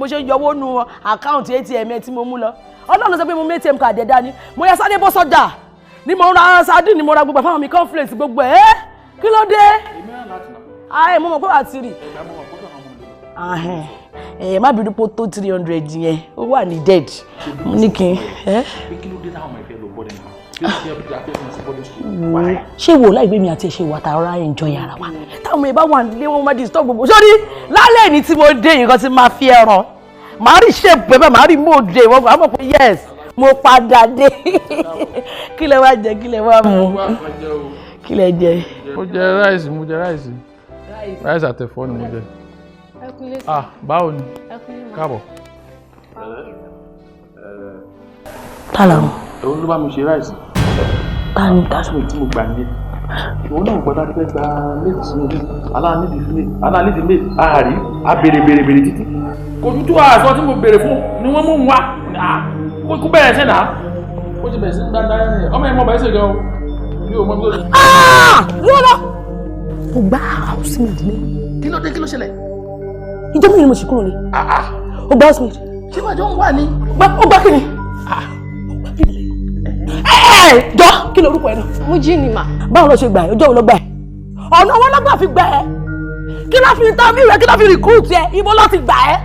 Speaker 3: ṣe yọwọ́ nu àkáǹtì atm ẹ tí mo mú lọ. Ọlọ́run ló sọ pé mo mú atm card ẹ̀ dání. Mo yẹ sáré bọ́ sọ́jà ni mo ra sardine ni mo ra gbogbo fáwọn mi cornflakes gbogbo ẹ̀ kí ló dé. Ayé mo mọ̀ pé wà á ti rì. Ẹ má bínú pé ó tó 300 yẹn ó wà ní dead mo ní kí n.
Speaker 2: Kí ló dé táwọn ọmọ ìfẹ́ lọ bọ́dẹ̀ náà?
Speaker 3: Ṣé wo láì gbé mi àti ẹ̀ṣẹ̀ wà tààrà enjoy ara wa táwọn ọmọ ìbá wà nílé wọn máa disturb gbogbo sórí lálẹ́ ní tí mo dé nǹkan tí máa fi ẹran màá rí shape pẹ́pẹ́ màá rí mòde wọn kò mọ̀ pé yes mo padà dé. Kí lẹ wá jẹ, kí lẹ wá mu, kí lẹ jẹ.
Speaker 2: Mo jẹ ráìsì, mo jẹ ráìsì, ráìsì àtẹ̀fọ́ ni mo jẹ. Ah, báwo ni? Káàbọ̀.
Speaker 3: Ta làwọn?
Speaker 2: Òun ló bá mi ṣe ráìsì.
Speaker 3: Ta ni ta?
Speaker 2: Tí mo gbà ní. Òun náà gbọ́dọ̀ fẹ́ gba méjì sínú ilé. Aláànídìí fún mi, aláànídìí méjì, àárí, a béèrè béèrè béèrè títí. Kò tún tó àṣọ tí mo béèrè fún ni wọ́n mú un wá. Kó bẹ̀rẹ̀ sẹ́ náà. Ó ti bẹ̀rẹ̀ sí ní dáadáa ní ọmọ ẹ̀ mọ̀ bẹ̀rẹ̀ sí gan o. Mi ò mọ bí ó ṣe.
Speaker 3: Lọ́lọ́! Mo gbá housemaid ní.
Speaker 2: Kí ló dé, kí ló ṣẹlẹ̀?
Speaker 3: Ìjọ mi ni mo ṣe kúrò ní. Ó gbá housemaid.
Speaker 2: Ṣé wàá jọ ń wà ní?
Speaker 3: Ó gbá kí ni? Jọ kí lorúkọ ẹ náà.
Speaker 10: Mújí ni mà.
Speaker 3: Báwo ló ṣe gbà ẹ? Ọjọ́ wo ló gbà ẹ? Ọ̀nà wọn ló gbà fi gbà ẹ? Kí ló fi interview rẹ? Kí ló fi recruit ẹ? Ibo ló ti gbà ẹ?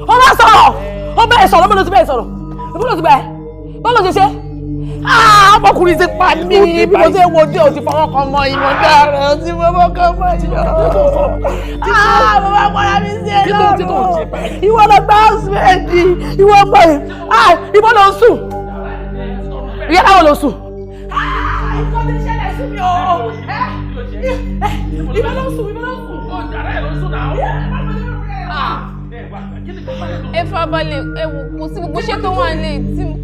Speaker 3: Ó bá sọ̀rọ̀! Ó bẹ́ẹ̀ sọ̀rọ̀, bó ló ti bẹ́ẹ̀ sọ̀rọ̀? Ibo ló ti gbà ẹ? Báwo ló ṣe ṣe? Ọmọkùnrin ti pa mí bí mo ṣe wo dé o ti fọwọ́ kan mọ ìmọ̀ dára o ti fọwọ́ kan mọ ìyọ̀. Mo máa pọ́nra mi sí ẹ lọ́rùn. Ìwọ lọ gba housemaid, ìwọ mọ̀ ẹ́, ìwọ lọ sùn. Ìyá ló sùn. Nǹkan ti ṣẹlẹ̀ sí mi o. Ìbẹ́ ló ń sùn, ìbẹ́ ló ń sùn.
Speaker 2: Ó jàrá ẹ̀ ló ń sùn náà.
Speaker 10: Ẹ farabalẹ̀, ẹ wò kò sí gbogbo iṣẹ́ tó wà nílé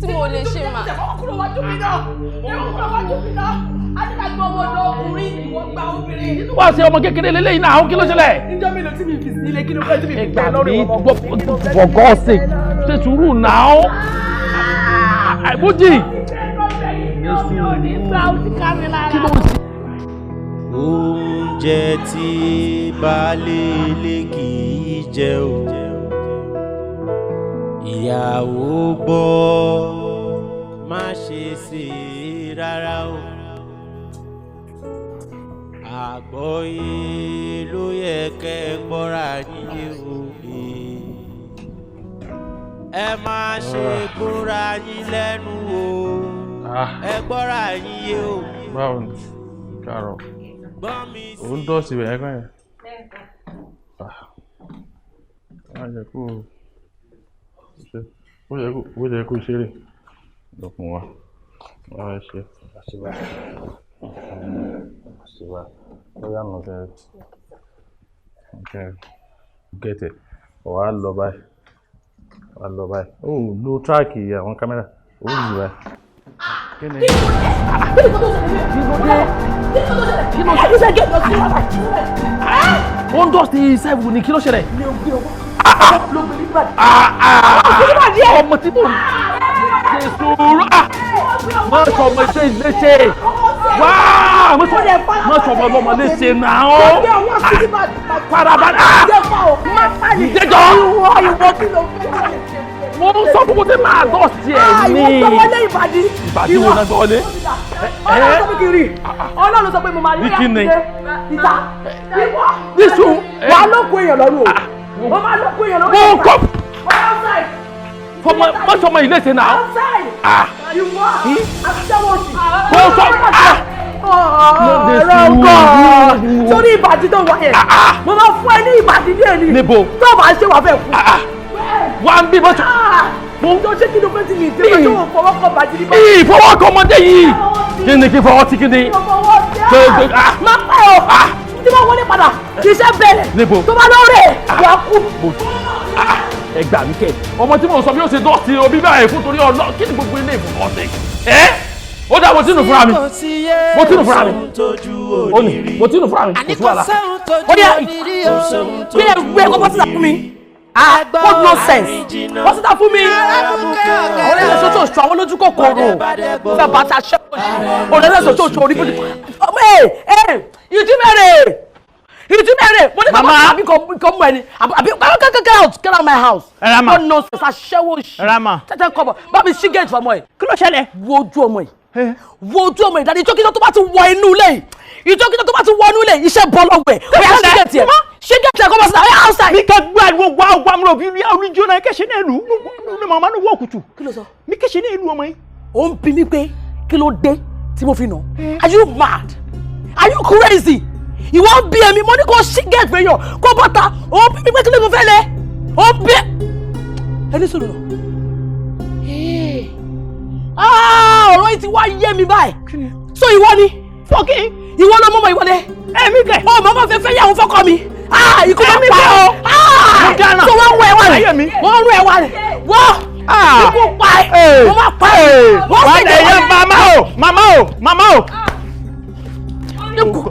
Speaker 10: tí mo lè ṣe mà.
Speaker 3: Kúrò wájú mi náà. Kúrò wájú mi náà. A ní ká gbọ́ ọmọ ọ̀dọ́ ọkùnrin, ìwọ gba obìnrin.
Speaker 2: Wá sí ọmọ kékeré lélẹ́yìn náà, kí ló ṣẹlẹ̀?
Speaker 3: Níjọ́ mélòó tí mi fi sí ilé, kí ló fẹ́ tí mi fi gbà lọ́rùn
Speaker 2: Gbà
Speaker 3: ọmọ?
Speaker 2: mí for God's sake, ṣe sùúrù náà. Mújì.
Speaker 3: Kí ló ń ṣe?
Speaker 1: Oúnjẹ tí baálé ilé kì í jẹ o, ìyàwó gbọ́, má ṣe ṣe é rárá o. Àgbọ́yé ló yẹ kẹ́ ẹ gbọ́ra yín o. Ẹ má ṣe gbóra yín lẹ́nu o, ẹ gbọ́ra yín yé o.
Speaker 2: Báwo ni? Káàárọ̀. Òun dọ̀sí rẹ̀ ẹ̀kọ́ yẹn. Má jẹ́ kó ó jẹ́ kó ṣeré. Lọ́kùn wa. Wá ṣe. Àṣìwà. Àṣìwà. Ó yà nù sẹ́yìn. Okay. Get it. Wà á lọ báyìí. Wà á lọ báyìí. Ó lo tíráàkì àwọn kámẹ́rà. Ó yí báyìí. Kí ni?
Speaker 3: Kí ló ṣẹlẹ̀? Kí ló ṣẹlẹ̀?
Speaker 2: Ó ń dọ̀sí sẹ́ẹ̀fù ni, kí ló ṣẹlẹ̀? Ọmọ tí mò ń ṣe sùúrù. Má sọ ọmọ iṣẹ́ ìléṣe. Wá! Má sọ ọmọ ọlọ́mọ léṣe náà. Farabalẹ̀. Ìjẹ́jọ́. Mo ń sọ fún kó tẹ́ máa dọ̀sí ẹ̀ ní.
Speaker 3: Ìwọ gbọ́wọ́lé ìbàdí.
Speaker 2: Ìbàdí wo náà gbọ́wọ́lé?
Speaker 3: Ọlọ́run sọ pé kí n rí. Ọlọ́run sọ pé mo máa rí.
Speaker 2: Ní kí ni?
Speaker 3: Ìta. Ìwọ.
Speaker 2: Nísù.
Speaker 3: Wàá ló kó èèyàn lọ́rùn o. Mo máa ló kó èèyàn lọ́rùn.
Speaker 2: Mo kọ́. Fọmọ má sọmọ ilé ṣe náà.
Speaker 3: Ìwọ. Àṣẹwó sí.
Speaker 2: Mo sọ.
Speaker 3: Ọ̀rọ̀ ọkọ̀. Sórí ìbàdí tó wà yẹn. Mo máa fún ẹ ní ìbàdí díẹ̀ ni.
Speaker 2: Níbo?
Speaker 3: Tó o bá ṣe wà fẹ́ kú.
Speaker 2: Wà á ń bí bọ́sọ̀.
Speaker 3: Mo tó ṣé kí ló fẹ́ ti mi ìdí tó o fọwọ́ kọ bàjí ní bàjí.
Speaker 2: Ìfọwọ́ kọ ọmọdé yìí. Kí ni kí fọwọ́ sí kí ni?
Speaker 3: Má pẹ́ o. Tí wọ́n wọlé padà, kì í ṣe bẹ̀rẹ̀.
Speaker 2: Níbo?
Speaker 3: Tó bá lóore, wà á kú.
Speaker 2: Ẹ gbà mí kẹ́. Ọmọ tí mò ń sọ bí ó ṣe dọ́ọ̀tì omi báyìí fún torí ọlọ́ kí ni gbogbo ilé ìfọwọ́sí? Ẹ́ ó dá mo tínú fúnra mi. Mo tínú fúnra mi. Ó ní mo tínú fúnra mi. Kò sí wàhálà.
Speaker 3: Ó ní gbé gbé kó bọ́ síta fún mi. What nonsense! Wọ́n síta fún mi. Ọ̀rẹ́ rẹ̀ sọ́tò ṣọ àwọn lójú kòkòrò. Fẹ́ bàtà ṣẹ́kọ̀ọ́. Ọ̀rẹ́ rẹ̀ sọ́tò ṣọ orí bójú. Ìdí mẹ́rẹ̀! Ìdí mẹ́rẹ̀! Mo ní kọ́ àbí kò mú ẹni. Àbí get out! Get out of my house.
Speaker 4: Rama.
Speaker 3: What nonsense! Aṣẹ́wó ṣì.
Speaker 4: Rama.
Speaker 3: Tẹ́tẹ́ kọ́ bọ̀. Bá mi ṣí gate fọmọ ẹ̀.
Speaker 4: Kí ló ṣẹlẹ̀?
Speaker 3: Wo ojú ọmọ yìí. Wo ojú ọmọ yìí. Dàdí ìjọ́kíjọ́ tó bá ti wọ inú ilé yìí. Ìjọ́kíjọ́ tó bá ti wọ inú ilé yìí. Iṣẹ́ bọ́ lọ́wọ́ ẹ̀. Ó yá ṣí gate ẹ̀. Ṣí gate ẹ̀ kọ́ bọ́ síta. Ó yá outside.
Speaker 4: Mi ka gbọ́ àdúgbò wá wá mi rò bí oníjó náà kẹ̀sẹ̀ náà lù ní màmá ní wọ́ kùtù.
Speaker 3: Kí ló sọ?
Speaker 4: Mi kẹ̀sẹ̀ náà lù ọmọ yìí.
Speaker 3: Ó ń bi mí pé kí ló dé tí mo fi nà. Are you mad? Are you crazy? Ìwọ ń bí èmi, mo ní kó ṣí gate fẹ́ yàn kó bọ́ta, ó ń bí mi pé kí ló mo fẹ́ lẹ? Ó ń bí ẹni sọ̀rọ̀ nà. Ọ̀rọ̀ yìí ti wá yé mi báyìí. So ìwọ ni?
Speaker 4: Fọ́kì.
Speaker 3: Ìwọ ló mọ̀mọ́ ìwọ lẹ.
Speaker 4: Ẹ̀mí kẹ̀.
Speaker 3: Ó mọ̀mọ́ fẹ́ fẹ́ yàwó fọ́kọ mi. Ikú máa pa ọ́.
Speaker 4: Mo dáná.
Speaker 3: So wọ́n ń wọ ẹwà rẹ̀.
Speaker 4: Ayé mi.
Speaker 3: Wọ́n ń rún ẹwà rẹ̀. Wọ́n ikú pa ẹ́. Mo máa pa ẹ́. Wọ́n
Speaker 4: Wà
Speaker 3: sì
Speaker 4: á yẹ màmá o màmá o màmá o.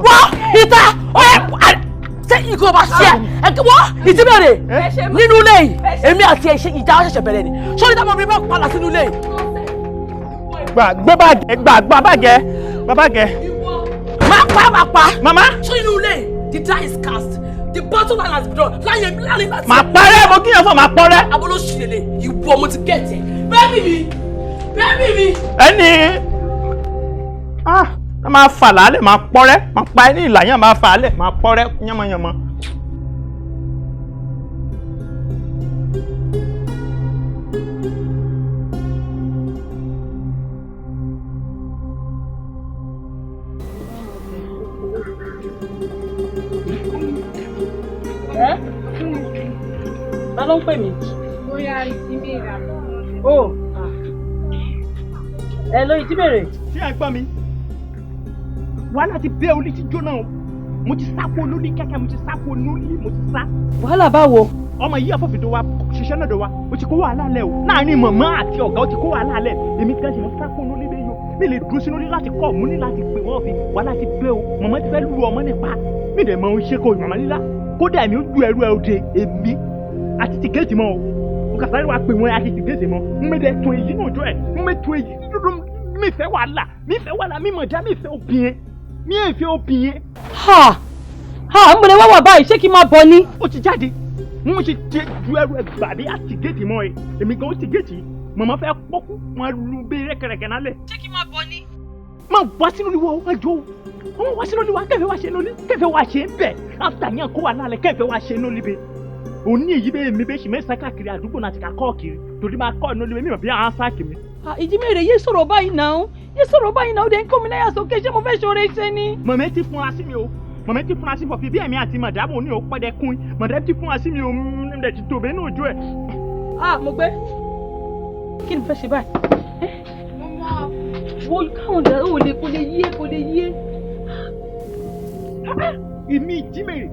Speaker 3: Wọ́n ìta ṣé ikú ọba ṣe ẹ wọ́n ìtí bẹ̀rẹ̀ nínú ilé yìí èmi àti ẹ̀ ṣe ìjà ṣẹ̀ṣẹ̀ bẹ̀rẹ̀ ni sọ́ni táwọn obìnrin bá padà sínú ilé yìí.
Speaker 4: Gbà gbé bàjẹ́ gbà gbà bàjẹ́ gbà bàjẹ́.
Speaker 3: Má pa má pa.
Speaker 4: Màmá.
Speaker 3: Sọ́ni inú ilé yìí the die is cast, the battle line has been drawn láyé láyé láti.
Speaker 4: Màá parẹ́ mo kíyàn fún màá parẹ́.
Speaker 3: Abolo ṣìlele ìwọ mo ti gẹ̀ẹ́tì bẹ́ẹ̀ni mi bẹ́ẹ̀ni mi.
Speaker 4: Ẹni a máa fà lálẹ́ máa pọ́rẹ́ máa pa ẹ́ ní ìlà yẹn máa fà lálẹ́ máa pọ́rẹ́ yánmọ́yánmọ́.
Speaker 7: Ẹ́ ta ló ń pè mí?
Speaker 10: Bóyá ìdí mèrè.
Speaker 7: O ẹ ló ìdí mèrè.
Speaker 4: Ṣé ẹ gbọ́ mi? Wàhálà ti bẹ́ orí ti jóná o. Mo ti sá kó lórí kẹ́kẹ́, mo ti sá kó lórí, mo ti sá.
Speaker 7: Wàhálà báwo?
Speaker 4: Ọmọ yìí ọ̀fọ̀fì tó wa ṣiṣẹ́ náà dọ̀ wa, o ti kó wàhálà lẹ̀ o. Láàárín màmá àti ọ̀gá o ti kó wàhálà lẹ̀. Èmi kan ṣe mo sá kó lórí bẹ́ẹ̀ yó. Mi lè dúró sínú ilé láti kọ́, mo ní láti pè wọ́n fi wàhálà ti bẹ́ o. Màmá ti fẹ́ lu ọmọ nípa. Mi dẹ̀ mọ ohun ṣe kó màmá lílá. Kódà èmi ó ju ẹrú ẹ òde èmi àti ti géètì mọ́ o. Mo kà sáré wa pè wọ́n àti ti géètì mọ́. N mi dẹ̀ tún èyí náà jọ ẹ̀. N mi tún èyí dúdú mi fẹ́ wàhálà. Mi fẹ́ wàhálà mi mọ̀ já mi fẹ́ obìnrin. Mi ò fẹ́ obìnrin.
Speaker 7: Ha! Ha! Ń bọ̀lẹ̀ wá wà báyìí, ṣé kí n máa bọ̀ ni?
Speaker 4: Ó ti jáde. Mo ti jẹ ju ẹrú ẹ gbàdé àti géètì mọ́ ẹ. Èmi gan ó ti géètì. Màmá fẹ́ pọ́kú wọn lu bí rẹ́kẹrẹ́kẹ́ nálẹ̀.
Speaker 7: Ṣé kí n máa bọ̀ ni?
Speaker 4: Má wá sínú ìwọ ọmọ jọ o. Wọ́n wá sínú ìwọ kẹfẹ́ wá ṣe lórí kẹfẹ́ wá ṣe ń bẹ̀. After yẹn kó wà lálẹ́ kẹfẹ́ wá ṣe lórí bẹ́ẹ̀. Òní èyí bẹ́ẹ̀ mi bẹ́ẹ̀ sì mẹ́sàn káàkiri àdúgbò náà ti ká kọ́ kiri. Torí máa kọ́ ìnáwó mi mọ̀ bí àwọn sáàkì mi.
Speaker 7: Ìjímèrè yé sọ̀rọ̀ báyìí náà. Yé sọ̀rọ̀ báyìí náà ó dé ń kó mi láyà sókè ṣé mo fẹ́ ṣoore ṣe ni.
Speaker 4: Mọ̀mẹ́ ti fúnra sí mi o. Mọ̀mẹ́ ti fúnra sí fọ̀fì bí ẹ̀mí àti màdàmú ní o pẹ́ẹ́dẹ́ kún. Mọ̀dẹ́ ti fúnra sí mi o ń ti tòbẹ́ ní ojú ẹ̀.
Speaker 7: Ah, mo gbé. Kí ni mo fẹ́ ṣe báyìí? Wo káwọn ọ̀dà ò lè kó lè yé kó lè yé.
Speaker 4: Èmi Ìjímèrè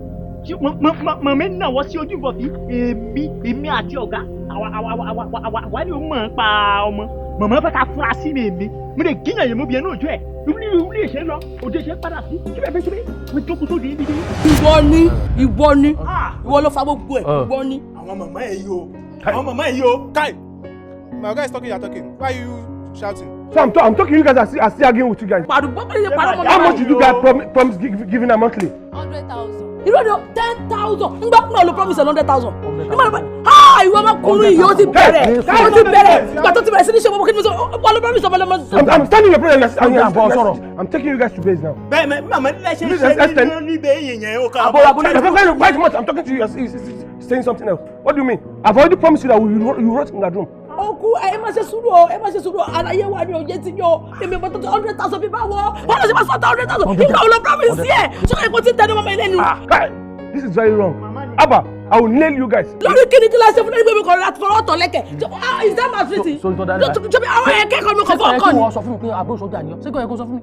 Speaker 4: mọ̀mẹ́ náà wọ́ sí ojú ìfọ̀fì èmi àti ọ̀gá àwa ni ó mọ̀ ń pa ọmọ. Mọ̀mọ́ fẹ́ ká fúnra sí mi èmi. Mo lè gíyàn yẹn mo bí ẹnu ojú ẹ̀. Ìwúlé ìṣe lọ, òde ìṣe padà sí. Síbẹ̀ bẹ́ẹ̀ síbẹ̀, mo jókòó sóde ibi dé.
Speaker 3: Ìwọ ni, ìwọ ló fa gbogbo ẹ̀, ìwọ ni.
Speaker 4: Àwọn màmá ẹ̀ yìí o, àwọn màmá ẹ̀ yìí o.
Speaker 6: Kai, my guy is talking, you are talking. Why are you shouting?
Speaker 5: So I'm talking to you guys, I still arguing with you guys. How much did you guys promise giving her monthly?
Speaker 10: 100,000.
Speaker 3: Irọ́ ni 10,000. Ngbà kúnlẹ̀ ló promise 100,000. Ah, ìwọ ọmọkùnrin yìí ó ti bẹ̀rẹ̀. Ó ti bẹ̀rẹ̀. Ìgbà tó ti bẹ̀rẹ̀ sí ní ṣe gbogbo kí ni mo sọ, wọ́n ló promise ọmọ lọ́mọ.
Speaker 5: I'm standing in your presence and I'm taking you guys to base now.
Speaker 4: Bẹ́ẹ̀ mẹ́ màmá nílẹ̀ ṣe ṣe ní níbẹ̀ yẹn o kà.
Speaker 5: Àbọ̀ I'm talking to you, saying something else. What do you mean? I've already promised you that you wrote in that room.
Speaker 3: Oku ẹ má ṣe sùúrù o, ẹ má ṣe sùúrù o, àlàyé wa ni òye ti yọ, èmi ọmọ tuntun 100,000 bí báwo, wọ́n lọ sí máa sọ́tà 100,000, nígbà wo ló promise yẹ, ṣé kò tí ń tẹnu mọ́mọ́ ilé nu.
Speaker 5: Kai, this is very wrong. Abba, I will nail you guys.
Speaker 3: Lórí kíni kí la ṣe fún ẹgbẹ́ mi kan láti fọwọ́ tọ̀ lẹ́kẹ̀, is that my treaty? Ṣé àwọn ẹ̀kẹ́kọ̀ọ́ mi kò fọ́ ọkọ ni?
Speaker 8: Ṣé kò yẹ kí wọ́n sọ fún mi pé àbúrò sójà ni ọ́? Ṣé kò yẹ kó sọ fún mi?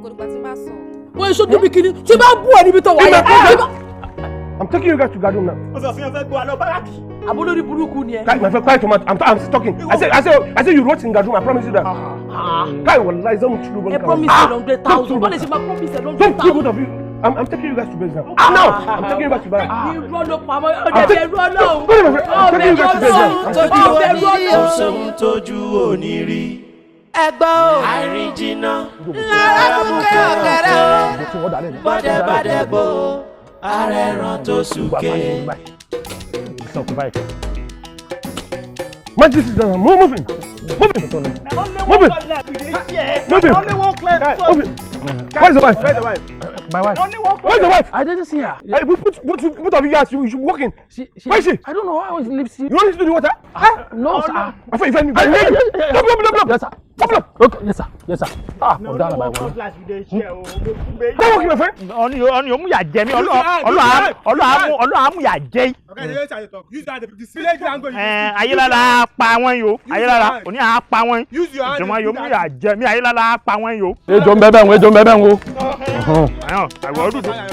Speaker 10: Kò nípa tí n bá sọ.
Speaker 3: Wọ́n ṣojú mi kíni, tí bá bú ẹ níbi tó wáyé.
Speaker 5: I'm taking you guys to guard room now.
Speaker 4: Ó sọ fún yẹn fẹ́ gbọ́ àlọ́ báràkì.
Speaker 3: Àbólórí burúkú ni ẹ.
Speaker 5: Kai, my friend, quiet your mouth. I'm still talking. I said you wrote in guard room. I promise you that. Kai, wallahi, don't you
Speaker 3: Ẹ promise ẹ 100,000. Bọ́lá ṣe máa promise ẹ 100,000.
Speaker 5: Both of you. I'm taking you guys to base now. Now, I'm taking you back to barrack.
Speaker 3: Irọ́ ló pamọ́, ọ̀dẹ̀ bẹ̀rù Ọlọ́run.
Speaker 5: I'm taking you guys to base now.
Speaker 1: Tójú òní kò sóhun tójú òní rí. Ẹgbọ́n o, àìrìn jìnnà lára bùkẹ́ ọ̀kẹ́rẹ́ o, bọ́dẹ̀bọ́dẹ̀ bò ó. Ara ẹran tó súnké.
Speaker 5: Match this is done. Move it. Move it. Move it. Move it. Move it. Where's the wife?
Speaker 6: Where's the wife?
Speaker 8: My wife.
Speaker 5: Where's the wife?
Speaker 8: I didn't see her.
Speaker 5: Hey, both of you guys, you should walk in. Where is she?
Speaker 8: I don't know. I was live.
Speaker 5: You want to do the water?
Speaker 8: Huh? No, sir.
Speaker 5: I thought you find me. Stop.
Speaker 8: Yes, sir.
Speaker 5: Stop.
Speaker 8: Okay, yes, sir. Yes, sir. Ah, I'm down my wife.
Speaker 5: Don't walk in, my friend.
Speaker 4: Ọ̀ni òmù yà jẹ mí, ọlọ́ àmú yà jẹ. Ayélujára pa wọ́n yìí o, ayélujára òní à pa wọ́n yìí. Ìjọba yóò mú yà jẹ mí, ayélujára pa wọ́n yìí o.
Speaker 2: Ejò ń bẹ bẹ́ẹ̀ ń wo, ejò ń bẹ bẹ́ẹ̀ ń wo.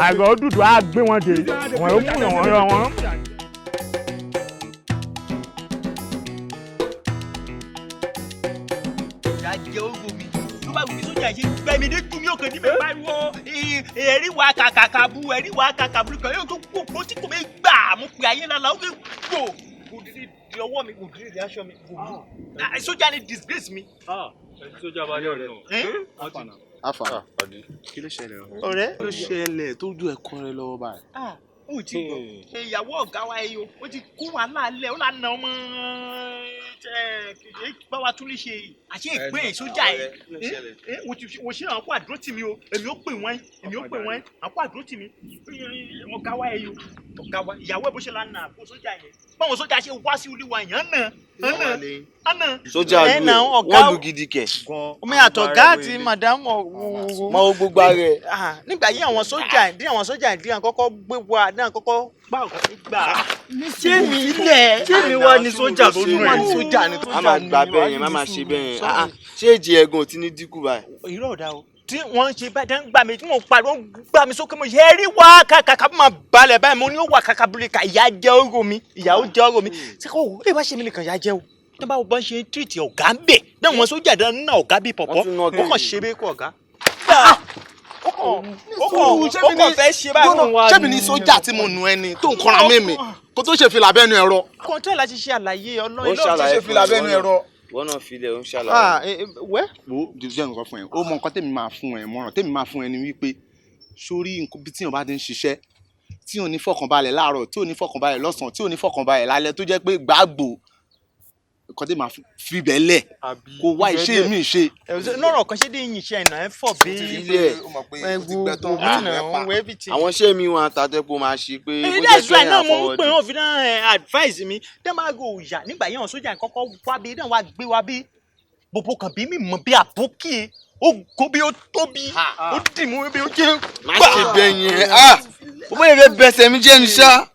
Speaker 4: Àgọ́ dúdú á gbé wọn dé, wọn yóò mú wọn yọ wọn.
Speaker 11: Jẹ́ ogun mi ló bá wù mí sójà ṣe gbẹmí dé gún mi òkè ní mi pariwo ẹ̀rí wa kàkàkà bu ẹ̀rí wa kàkà bu kan yóò tó kó kó tí kò mí gbà mú pé ayé lálá ó kè gbò kò dídí di ọwọ́ mi kò dídí di aṣọ mi kò mú sójà ni disgrace mi.
Speaker 9: Sójà bá yọ̀ rẹ̀ nù.
Speaker 12: Afa kí ló ṣẹlẹ̀ o?
Speaker 11: Ọ̀rẹ́.
Speaker 12: Kí ló ṣẹlẹ̀ tó ju ẹ̀kọ́ rẹ lọ́wọ́ báyìí?
Speaker 11: Ó ti gbọ́ ìyàwó ọ̀gá wa ẹyọ ó ti kó wàhálà lẹ̀ ó là nà ọmọ báwa tún lè ṣe àṣé ìpín sójà ẹ wò ṣe àwọn kó àdúró tì mí o èmi ó pè wọ́n èmi ó pè wọ́n àwọn kó àdúró tì mí ọ̀gá wa ẹyọ ọ̀gá wa ìyàwó ẹ̀ bó ṣe là nà àbó sójà yẹn báwọn sójà ṣe wá sí olúwa yẹn nà nà.
Speaker 12: Sójà lu ẹ wọ́n lu gidi kẹ̀.
Speaker 11: Omi àtọ̀gá àti madam ọ̀wọ̀.
Speaker 12: Mọ wo gbogbo ara ẹ.
Speaker 11: Nígbà yí àwọn sójà dín àwọn sójà dín àwọn kọ́kọ́ gbé wa dín àwọn kọ́kọ́ gbà.
Speaker 12: Ṣé mi ilẹ̀
Speaker 11: ṣé mi wá ní sójà tó nù ẹ̀?
Speaker 12: Sójà ni a máa gbà bẹ́ẹ̀ yẹn má máa ṣe bẹ́ẹ̀ yẹn. Ṣé èjì ẹ̀gùn ò ti ní dínkù báyìí?
Speaker 11: Irọ́ ọ̀dà o. Tí wọ́n ń ṣe báyìí tẹ́ ń gbà mí tí mò ń pariwo ń gbà mí sókè mo ṣe é rí wá kàkàkà bí máa balẹ̀ báyìí mo ní ó wà kàkà bíi kà ìyá jẹ́ oró mi ìyá ó jẹ́ oró mi. Ṣé kò ẹ bá ṣe mí nìkan ìyá jẹ́ o? Tó bá wọ́n ṣe ń tírìtì ọ̀gá ń bẹ̀ náà wọ́n sójà dáná ná ọ̀gá bíi pọ̀pọ́ ó kàn ṣe bẹ́ẹ̀ kó ọ̀gá. Ó kàn fẹ́ ṣe báyìí fún wa.
Speaker 12: Ṣé mi ní sójà tí mo nù ẹni tó ń kọra mímì kó tó ṣe fìlà bẹ́nu ẹ̀rọ.
Speaker 11: Kọ́ńtẹ́ láti ṣe àlàyé ọlọ́run
Speaker 12: Ó ṣàlàyé fìlà bẹ́nu ẹ̀rọ.
Speaker 13: Wọ́n náà filẹ̀ ó ń ṣàlàyé.
Speaker 12: Wẹ́. Wo jẹ́ nǹkan fún ẹ, ó mọ nǹkan tèmi máa fún ẹ mọ̀ràn tèmi máa fún ẹ ni wípé sórí nǹkan bí tíyàn bá ti ń ṣiṣẹ́ tí ò ní fọkànbalẹ̀ láàárọ̀ tí ò ní fọkànbalẹ̀ lọ́sàn-án tí ò ní fọkànbalẹ̀ lálẹ́ tó jẹ́ pé gbàgbó nǹkan tèmi máa fi bẹ́ẹ̀ lẹ̀ kó wá iṣẹ́ mi ṣe.
Speaker 11: Lọ́rọ̀ kan ṣé dé yìnyín iṣẹ́ ìnà ẹ̀ fọ̀ bí
Speaker 13: Àwọn iṣẹ́ mi wọn àtàtẹ́pọ̀ máa ṣe pé
Speaker 11: Èyí that's why náà mo ń pè wọ́n fi náà advice mi dẹ́ máa go ìyá nígbà yẹn sójà kọ́kọ́ wá bí náà wá gbé wá bí bòbò kan bí mi mọ̀ bí àbókì ó go bí ó tóbi ó dì mú bí ó jẹ́
Speaker 13: Má ṣe bẹ́ẹ̀ yẹn ah bó yẹ fẹ́ bẹsẹ̀ mi jẹ́ ni ṣá.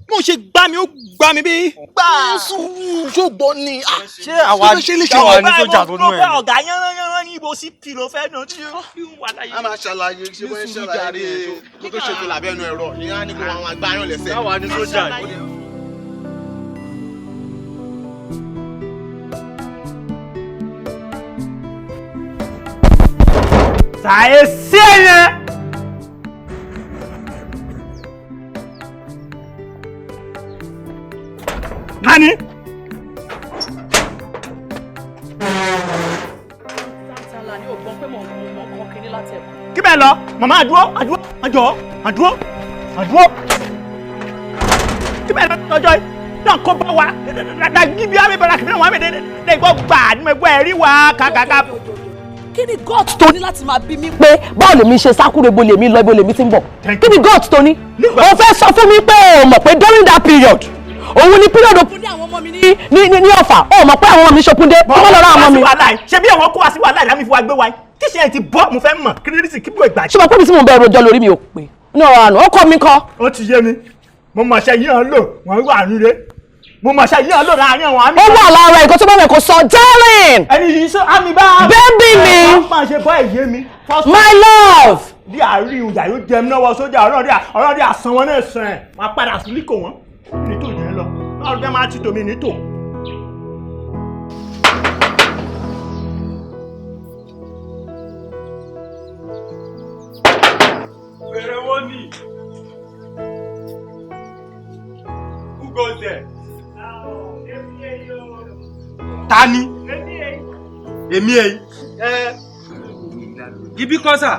Speaker 11: Mo ṣe gbá mi ó gbá mi bí.
Speaker 12: Gbà sùúrù ṣùgbọ́n ni.
Speaker 11: Ṣé
Speaker 12: àwa
Speaker 13: ṣáwa ní sójà tó nú ẹ̀ ni?
Speaker 11: Ọ̀gá yánranyánran ní ibo sí pìlò fẹ́ nà tí ó wà láyé.
Speaker 12: A máa ṣàlàyé ṣé wọ́n ń ṣàlàyé kó tó ṣe fìlà bẹ́nu ẹ̀rọ ìyẹn á ní kó àwọn agbáyàn lẹ́sẹ̀.
Speaker 9: Ṣáwa ní sójà ni.
Speaker 4: Sàyè sí ẹ̀yẹn. Tani.
Speaker 11: Kí bẹ́ẹ̀ lọ, màmá àdúró, àdúró, àjọ, àdúró, àdúró. Kí bẹ́ẹ̀ lọ lọ́jọ́ yìí, náà kó bá wa, dàgbí àmì bàrà kìí wọ́n mi dé gbọ́ gbà ní mo gbọ́ ẹ̀rí wa kàkàkà.
Speaker 3: Kí ni God tó ní láti máa bí mi pé báwo lèmi ṣe sákúrò ibo lèmi lọ ibo lèmi ti ń bọ̀? Kí ni God tó ní? O fẹ́ sọ fún mi pé o mọ̀ pé during that period òun ni period òpin ní àwọn ọmọ mi ní Ọ̀fà o mọ̀ pé àwọn ọmọ mi ṣokúndé kí wọ́n lọ rá àwọn ọmọ mi.
Speaker 11: Ṣé bí àwọn kó wa sí wàhálà ìdámi fi wa gbé wa yìí? Kí ṣe ẹ ti bọ́ mo fẹ́ mọ̀ kí ní kí bó ìgbà.
Speaker 3: Ṣé mo pé mi tí mo bẹ rojọ́ lórí mi ò pé ní ọ̀rọ̀ àná ọkọ mi kọ́.
Speaker 4: Ó ti yé mi, mo mọ̀ ṣe yíyan lò wọ́n wà nílé. Mo mọ̀ ṣe yíyan lò láàárín àwọn àmì.
Speaker 3: Ó wà lára nǹkan tó bá wẹ̀ kó sọ darling.
Speaker 4: Ẹni yìí sọ àmì bá.
Speaker 3: Bébì mi.
Speaker 4: Máa ṣe bọ́ ẹ̀yẹ mi.
Speaker 3: My love.
Speaker 4: Bí àárín ìjà yóò jẹun lọ́wọ́ sójà ọlọ́dẹ àsan wọn náà sàn ẹ̀ máa padà sí líkò wọn. Nítò yẹn lọ, ọlọ́dẹ máa ti tòmí nítò.
Speaker 9: Wèrè wo ni? Who goes there? Ta ni? Èmi èyí.
Speaker 14: Ibi kọ́ sà,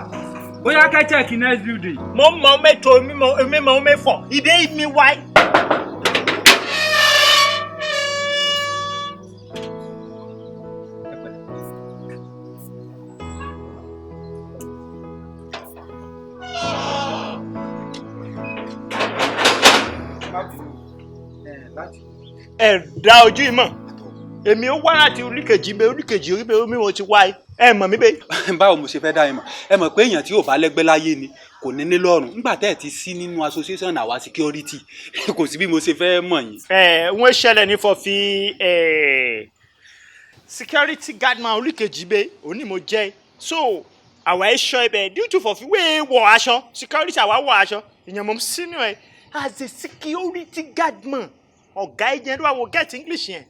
Speaker 14: bóyá ká check next building.
Speaker 11: Mo mọ mẹ́tò mi mọ mẹ́fọ̀, ìdè mi wáyé. Ẹ dá ojú ìmọ̀ èmi ó wá láti oríkèjì bẹ oríkèjì orí bẹ omi wọn ti wá ẹ mọ̀ mí bẹ́ẹ̀.
Speaker 14: Báwo mo ṣe fẹ́ dá yín mọ̀? Ẹ mọ̀ pé èèyàn tí ò bá lẹ́gbẹ́ láyé ni kò ní ní lọ́rùn nígbà tẹ́ ẹ̀ ti sí nínú association àwa security kò sí bí mo ṣe fẹ́ mọ̀ yín.
Speaker 11: Ẹ wọ́n ṣẹlẹ̀ ní fọ́fí security guard man oríkèjì bẹ òní mo jẹ́ so àwa ẹ̀ ṣọ́ ibẹ̀ due to fọ́fí wéé wọ aṣọ security àwa wọ aṣọ ìyẹn mọ̀ sínú ẹ̀ as a security guard man ọ̀gá ẹ̀jẹ̀ ló wà wọ get English yẹn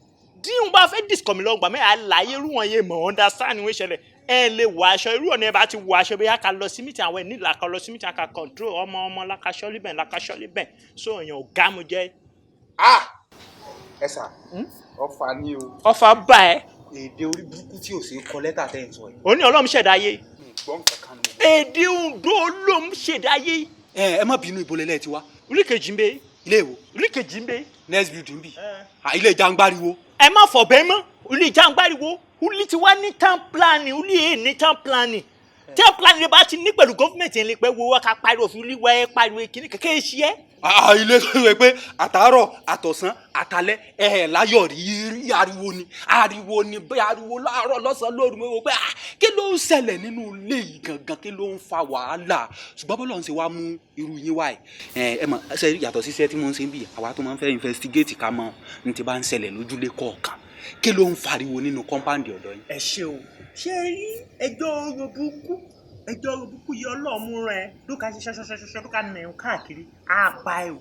Speaker 11: díhùn bá fẹ́ discom lọ gbà mí àlàyé irú wọn yé mọ̀ understand wọ́n ṣẹlẹ̀ ẹ lè wọ aṣọ irú ọ̀nà ẹ bá ti wọ aṣọ bí a kà lọ sí meeting àwọn ẹ̀ nílà kà lọ sí meeting a kà control ọmọ ọmọ lakaṣọ́lí bẹ́ẹ̀ lakaṣọ́lí bẹ́ẹ̀ so èèyàn ọ̀gá mo jẹ́.
Speaker 15: Ẹ sà, ọfà ni o.
Speaker 11: Ọfà bá ẹ.
Speaker 15: Èdè orí burúkú tí ò sí kọ lẹ́tà tẹ́ ẹ̀ sọ yìí.
Speaker 11: Ó ní Ọlọ́run ṣẹ̀dá ayé.
Speaker 15: Gbọ́n kankan ni.
Speaker 11: Èdè Oǹdó Ọlọ́run ṣẹ̀dá ayé.
Speaker 14: Ẹ má bínú ibo lẹ́lẹ́ ti wá.
Speaker 11: Oríkèjì ń bẹ.
Speaker 14: Ilé ìwò.
Speaker 11: Oríkèjì ń bẹ.
Speaker 14: Next building bi. Ilé ìjàngbáriwo.
Speaker 11: Ẹ má fọ̀ bẹ́ẹ̀ mọ́ ilé ìjàngbáriwo ilé ti wá ní town planning ilé yẹn ní town planning town planning lè bá ti ní pẹ̀lú gọ́fìmẹ̀ntì yẹn lè pẹ́ wo wá ká pariwo fún ilé wa ẹ pariwo kíní kékeré ṣí ẹ.
Speaker 14: Ilé tó yẹ pé àtàárọ̀ àtọ̀sán àtalẹ́ ẹ láyọ̀ rí ariwo ni ariwo ni bẹ́ẹ̀ ariwo láàárọ̀ lọ́sàn-án lóru mo wò pé kí ló ń ṣẹlẹ̀ nínú ilé yìí gangan kí ló ń fa wàhálà ṣùgbọ́n bọ́lá ń ṣe wá mú irú yín wá ẹ̀ ẹ mọ̀ ṣe yàtọ̀ sí iṣẹ́ tí mo ń ṣe ń bì àwa tó máa ń fẹ́ investigate ká mọ̀ ní ti bá ń ṣẹlẹ̀ lójúlé kọ̀ọ̀kan kí ló ń fariwo nínú kọ́ńpáǹdì ọ̀dọ̀ yín.
Speaker 11: Ẹ ṣe o ṣé rí ẹjọ́ burúkú Ẹjọ́ burúkú yìí ọlọ́ọ̀mú rẹ ló ká ṣe ṣọṣọṣọṣọ ló ká nà ẹ̀ káàkiri á pa ẹ̀ o.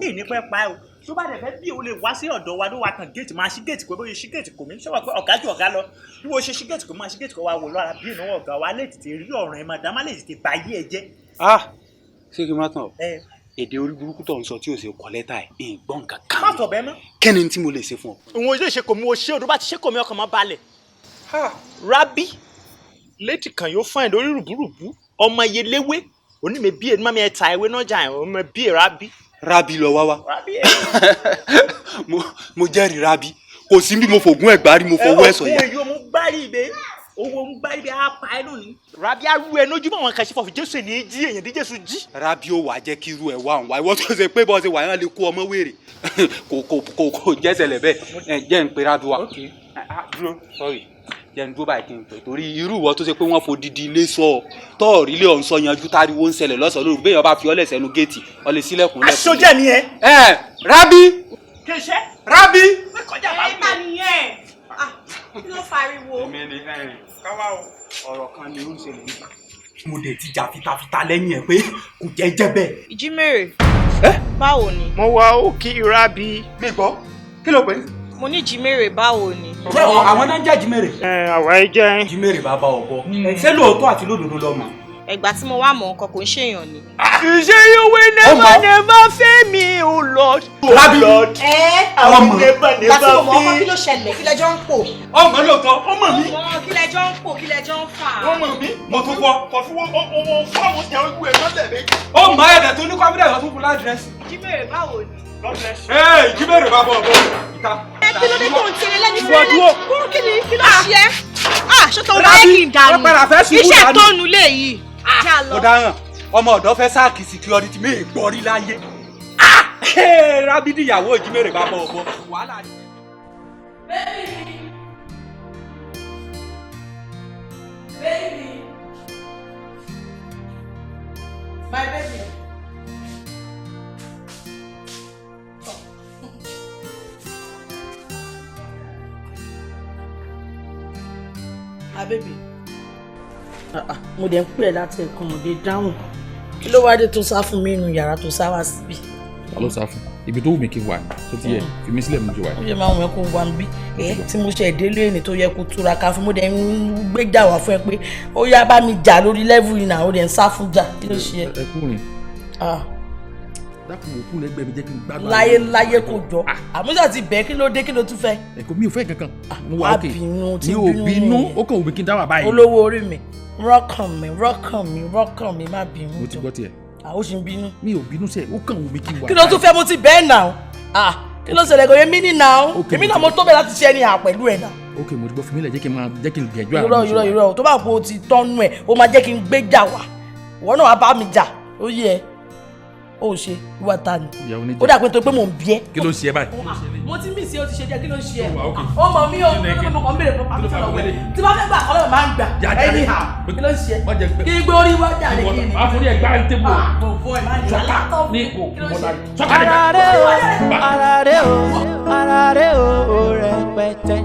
Speaker 11: Èyí ní pẹ́ pa ẹ̀ o. Tó bá dẹ̀ fẹ́ bí o lè wá sí ọ̀dọ̀ wa ló wá kan géètì máa ṣí géètì pé bóyá ṣí géètì kò mí ṣọ́wọ́ pé ọ̀gá ju ọ̀gá lọ bí wọ́n ṣe ṣí géètì kò máa ṣí géètì kò wá wò lọ́ra bí ìnáwó ọ̀gá wa lè tètè rí ọ̀ràn ẹ̀ màdá má lè tètè bá yé ẹ jẹ́.
Speaker 14: Ah, ṣé kí n má tàn ọ́? Èdè orí burúkú tó ń sọ tí ò ṣe kọ lẹ́tà ẹ̀ ń gbọ́ nǹkan kan.
Speaker 11: Má sọ bẹ́ẹ̀ mọ́.
Speaker 14: Kí ni tí mo lè ṣe fún ọ?
Speaker 11: Òun ò lè ṣe kò mí o ṣé o tó bá ti ṣe kò mí ọkàn máa balẹ̀. Rábí létí kan yóò fún ẹ lórí rùbúrùbú ọmọ iye léwé onímọ̀ bí ẹ mọ́mí ẹ ta ewé náà jà ẹ ọmọ bí ẹ rábí.
Speaker 14: Rábí lọ wá wá.
Speaker 11: Rábí ẹ.
Speaker 14: Mo jẹ́rìí Rábí, kò sí bí mo fògùn ẹ̀gbá rí, mo fọwọ́ ẹ̀ sọ̀yà.
Speaker 11: Ẹ òkú èyí mo gbárí ibẹ̀ owó ń gbárí ibẹ̀ á pa ẹ lónìí. Rábí á rú ẹ lójúmọ́ àwọn kan ṣe fọ̀fù Jésù ní jí èèyàn dí Jésù jí.
Speaker 14: Rábí ó wàá jẹ́ kí irú ẹ̀ wá òun wá, ìwọ tó ṣe pé bọ́ ṣe wà yẹn lè kó ọmọ wèrè kò kò kò kò jẹ́sẹ̀lẹ̀ bẹ́ẹ̀. Ẹ jẹ́ ń pe Rábí wa. Dúró, sorry, jẹ́ ń dúró báyìí kí n pè torí irú ìwọ tó ṣe pé wọ́n fòdìdí ilé sọ ọ tọ́ọ̀rí ilé ọ̀hún sọ yanjú táriwo ń ṣẹlẹ̀ lọ́sàn-án lóru béèyàn bá fi ọ́ lẹ̀sẹ̀ nu géètì ọ lè sílẹ̀kùn lẹ̀kùn.
Speaker 11: Aṣojú ẹ̀ nìyẹn.
Speaker 14: Ẹ Rábí.
Speaker 11: Kí n ṣe.
Speaker 14: Rábí.
Speaker 11: Kọjá bá
Speaker 16: Ẹ ta nìyẹn? Ah, kí ló fariwo?
Speaker 14: Èmi ni káwá o, ọ̀rọ̀ kan ni ó ń ṣẹlẹ̀ nípa. Mo dẹ̀ ti jà fitafita lẹ́yìn ẹ̀ pé kò jẹ́ jẹ́ bẹ́ẹ̀.
Speaker 16: Ìjímèrè. Báwo ni?
Speaker 11: Mo wá òkè Rábí.
Speaker 14: Mi gbọ́, kí ló pè é?
Speaker 16: Mo ní Jímèrè báwo ni?
Speaker 14: Ṣé àwọn náà ń jẹ́ Jímèrè?
Speaker 11: Ẹ àwa ẹ jẹ́.
Speaker 14: Jímèrè bàbá ọ̀bọ. Ṣé lóòótọ́ àti lódodo lọ mọ̀?
Speaker 16: Ẹ̀gbà tí mo wá mọ̀ nǹkan kò ń ṣèyàn ni.
Speaker 11: You say you will never never fail me, oh Lord.
Speaker 14: Rábí.
Speaker 11: Lord.
Speaker 16: Ẹ
Speaker 11: I will never
Speaker 16: Ìgbà tí mo
Speaker 11: never
Speaker 16: mọ̀ ọkọ kí
Speaker 11: fail.
Speaker 16: ló ṣẹlẹ̀? Kí lẹjọ́ ń pò?
Speaker 14: Ọmọ lóòótọ́, ọmọ mi.
Speaker 16: Ọmọ kí lẹjọ́ ń pò? Kí lẹjọ́ ń fà?
Speaker 14: Ọmọ mi. Mo tún fọ́.
Speaker 11: Kò fún owó fáwọn jẹ́ owó ẹ̀ lọ́lẹ̀ mi.
Speaker 14: Ó mọ ẹ̀dẹ̀ tó ní confidence ọtún fún ládírẹ́sì.
Speaker 16: Jímèrè báwo ni?
Speaker 11: God bless you.
Speaker 14: Ee, Jímèrè bàbá ọ̀bọ. Ìta.
Speaker 16: Ẹ kí ló dé tó ń tirẹ̀ lẹ́nu
Speaker 14: Ìwọ
Speaker 16: fúnlẹ̀?
Speaker 14: dúró.
Speaker 16: Kúrú kí ni kí ló ṣe é? Ah, ṣé tó wáyé
Speaker 14: Rábí,
Speaker 16: kí n dànù?
Speaker 14: wọ́n padà fẹ́ ṣubú
Speaker 16: Iṣẹ́
Speaker 14: dànù.
Speaker 16: tó nu lé yìí. Já lọ.
Speaker 14: Mo dáràn, ọmọ ọ̀dọ́ fẹ́ sáàkì security mi ì gbọ́ rí láyé. Rábí dìyàwó Jímèrè bàbá ọ̀bọ. Wàhálà ni.
Speaker 3: Baby. Baby. My baby. Ah, baby. Mo dẹ̀ ń pè ẹ́ láti ẹ̀kan òde dáhùn. Kí ló wá dé tó sá fún mi nínú yàrá tó sá wá síbí?
Speaker 2: Ta ló sá fún? Ibi tó wù mí kí n wà ní tó ti yẹ fi mí sílẹ̀ mi jù wà
Speaker 3: Ó
Speaker 2: ní.
Speaker 3: yẹ máa wọ̀ ẹ́ kó wá ń bí. Ẹ tí mo ṣe ìdílé ẹni tó yẹ kó túraká fún mo dẹ̀ ń gbéjà wá fún ẹ pé ó yá bá mi jà lórí level yìí náà ó dẹ̀ ń sá fún jà. Kí ló ṣe ẹ́?
Speaker 2: Ẹ kúrin.
Speaker 3: Ah.
Speaker 2: Dákun òkú lẹ́gbẹ̀ẹ́ mi jẹ́ kí n gbádùn.
Speaker 3: Láyé láyé kò jọ. Àmúṣà ti bẹ́ẹ̀ kí ló dé kí ló tún fẹ́?
Speaker 2: Ẹ̀kọ́ mi ò fẹ́ kankan. Mo wà
Speaker 3: Má
Speaker 2: ókè.
Speaker 3: bínú, ti
Speaker 2: Mi ò
Speaker 3: bínú
Speaker 2: bínú,
Speaker 3: nìyẹn.
Speaker 2: ó kàn wù mí kí n dá wà báyìí.
Speaker 3: Olówó orí mi, rọ́kàn mi, rọ́kàn mi, rọ́kàn mi, má bínú.
Speaker 2: Mo ti gbọ́ tiẹ̀.
Speaker 3: Ah, ó ṣì ń bínú.
Speaker 2: Mi ò bínú sẹ́, ó kàn wù mí kí n wà.
Speaker 3: Kí ló tún fẹ́? Mo ti bẹ́ẹ̀ náà. Ah, kí ló ṣẹlẹ̀? Kò yẹ mí ní náà. Èmi náà mo tó bẹ́ẹ̀ láti ṣe ẹni à pẹ̀lú ẹ̀ náà.
Speaker 2: Ok, mo ti gbọ́, fi mí lẹ̀ jẹ́ kí n máa jẹ́ kí n gbìyànjú
Speaker 3: Irọ́
Speaker 2: mi ṣe
Speaker 3: irọ́
Speaker 2: wà.
Speaker 3: irọ́, tó bá kó o ti tọ́nu ẹ̀, ó máa jẹ́ kí n gbéjà wá. Ìwọ náà wá bá mi jà, ó yẹ ẹ. Ó ṣe ìwà ta ni.
Speaker 2: Ìyàwó ní
Speaker 3: Ó dà pé torí pé mò ń bí ẹ.
Speaker 2: Kí ló ń ṣe ẹ báyìí?
Speaker 3: Mo ti mí sí o ti ṣe díẹ̀, kí ló ń ṣe ẹ?
Speaker 2: Ó wà, okay.
Speaker 3: Ó mọ̀ mí o,
Speaker 2: Kí ni
Speaker 3: kí ló mọ̀ kàn ń béèrè fún
Speaker 2: Kí ló
Speaker 3: pàmò
Speaker 2: fà
Speaker 3: lọ́wọ́ ẹ̀.
Speaker 2: wọlé?
Speaker 3: Tí bá fẹ́ gbà kọ́ lọ́wọ́ máa ń gbà.
Speaker 2: Jà, jà,
Speaker 3: Anyhow, kí ló ń ṣe ẹ?
Speaker 2: Má jẹ́ gbẹ.
Speaker 3: Kí gbé orí wá jà ní kí ni?
Speaker 2: Máa forí ẹ̀ gbá ní tébù.
Speaker 3: Ah, bọ̀bọ̀ ẹ̀ máa ń jà látọ̀
Speaker 2: Ní
Speaker 3: fún
Speaker 2: kò
Speaker 3: kí ló ń
Speaker 2: mọ̀
Speaker 3: ṣe?
Speaker 2: sọ́kà
Speaker 1: Ara rẹ̀ o, ara rẹ̀ o, ara rẹ̀ o, ó rẹpẹtẹ.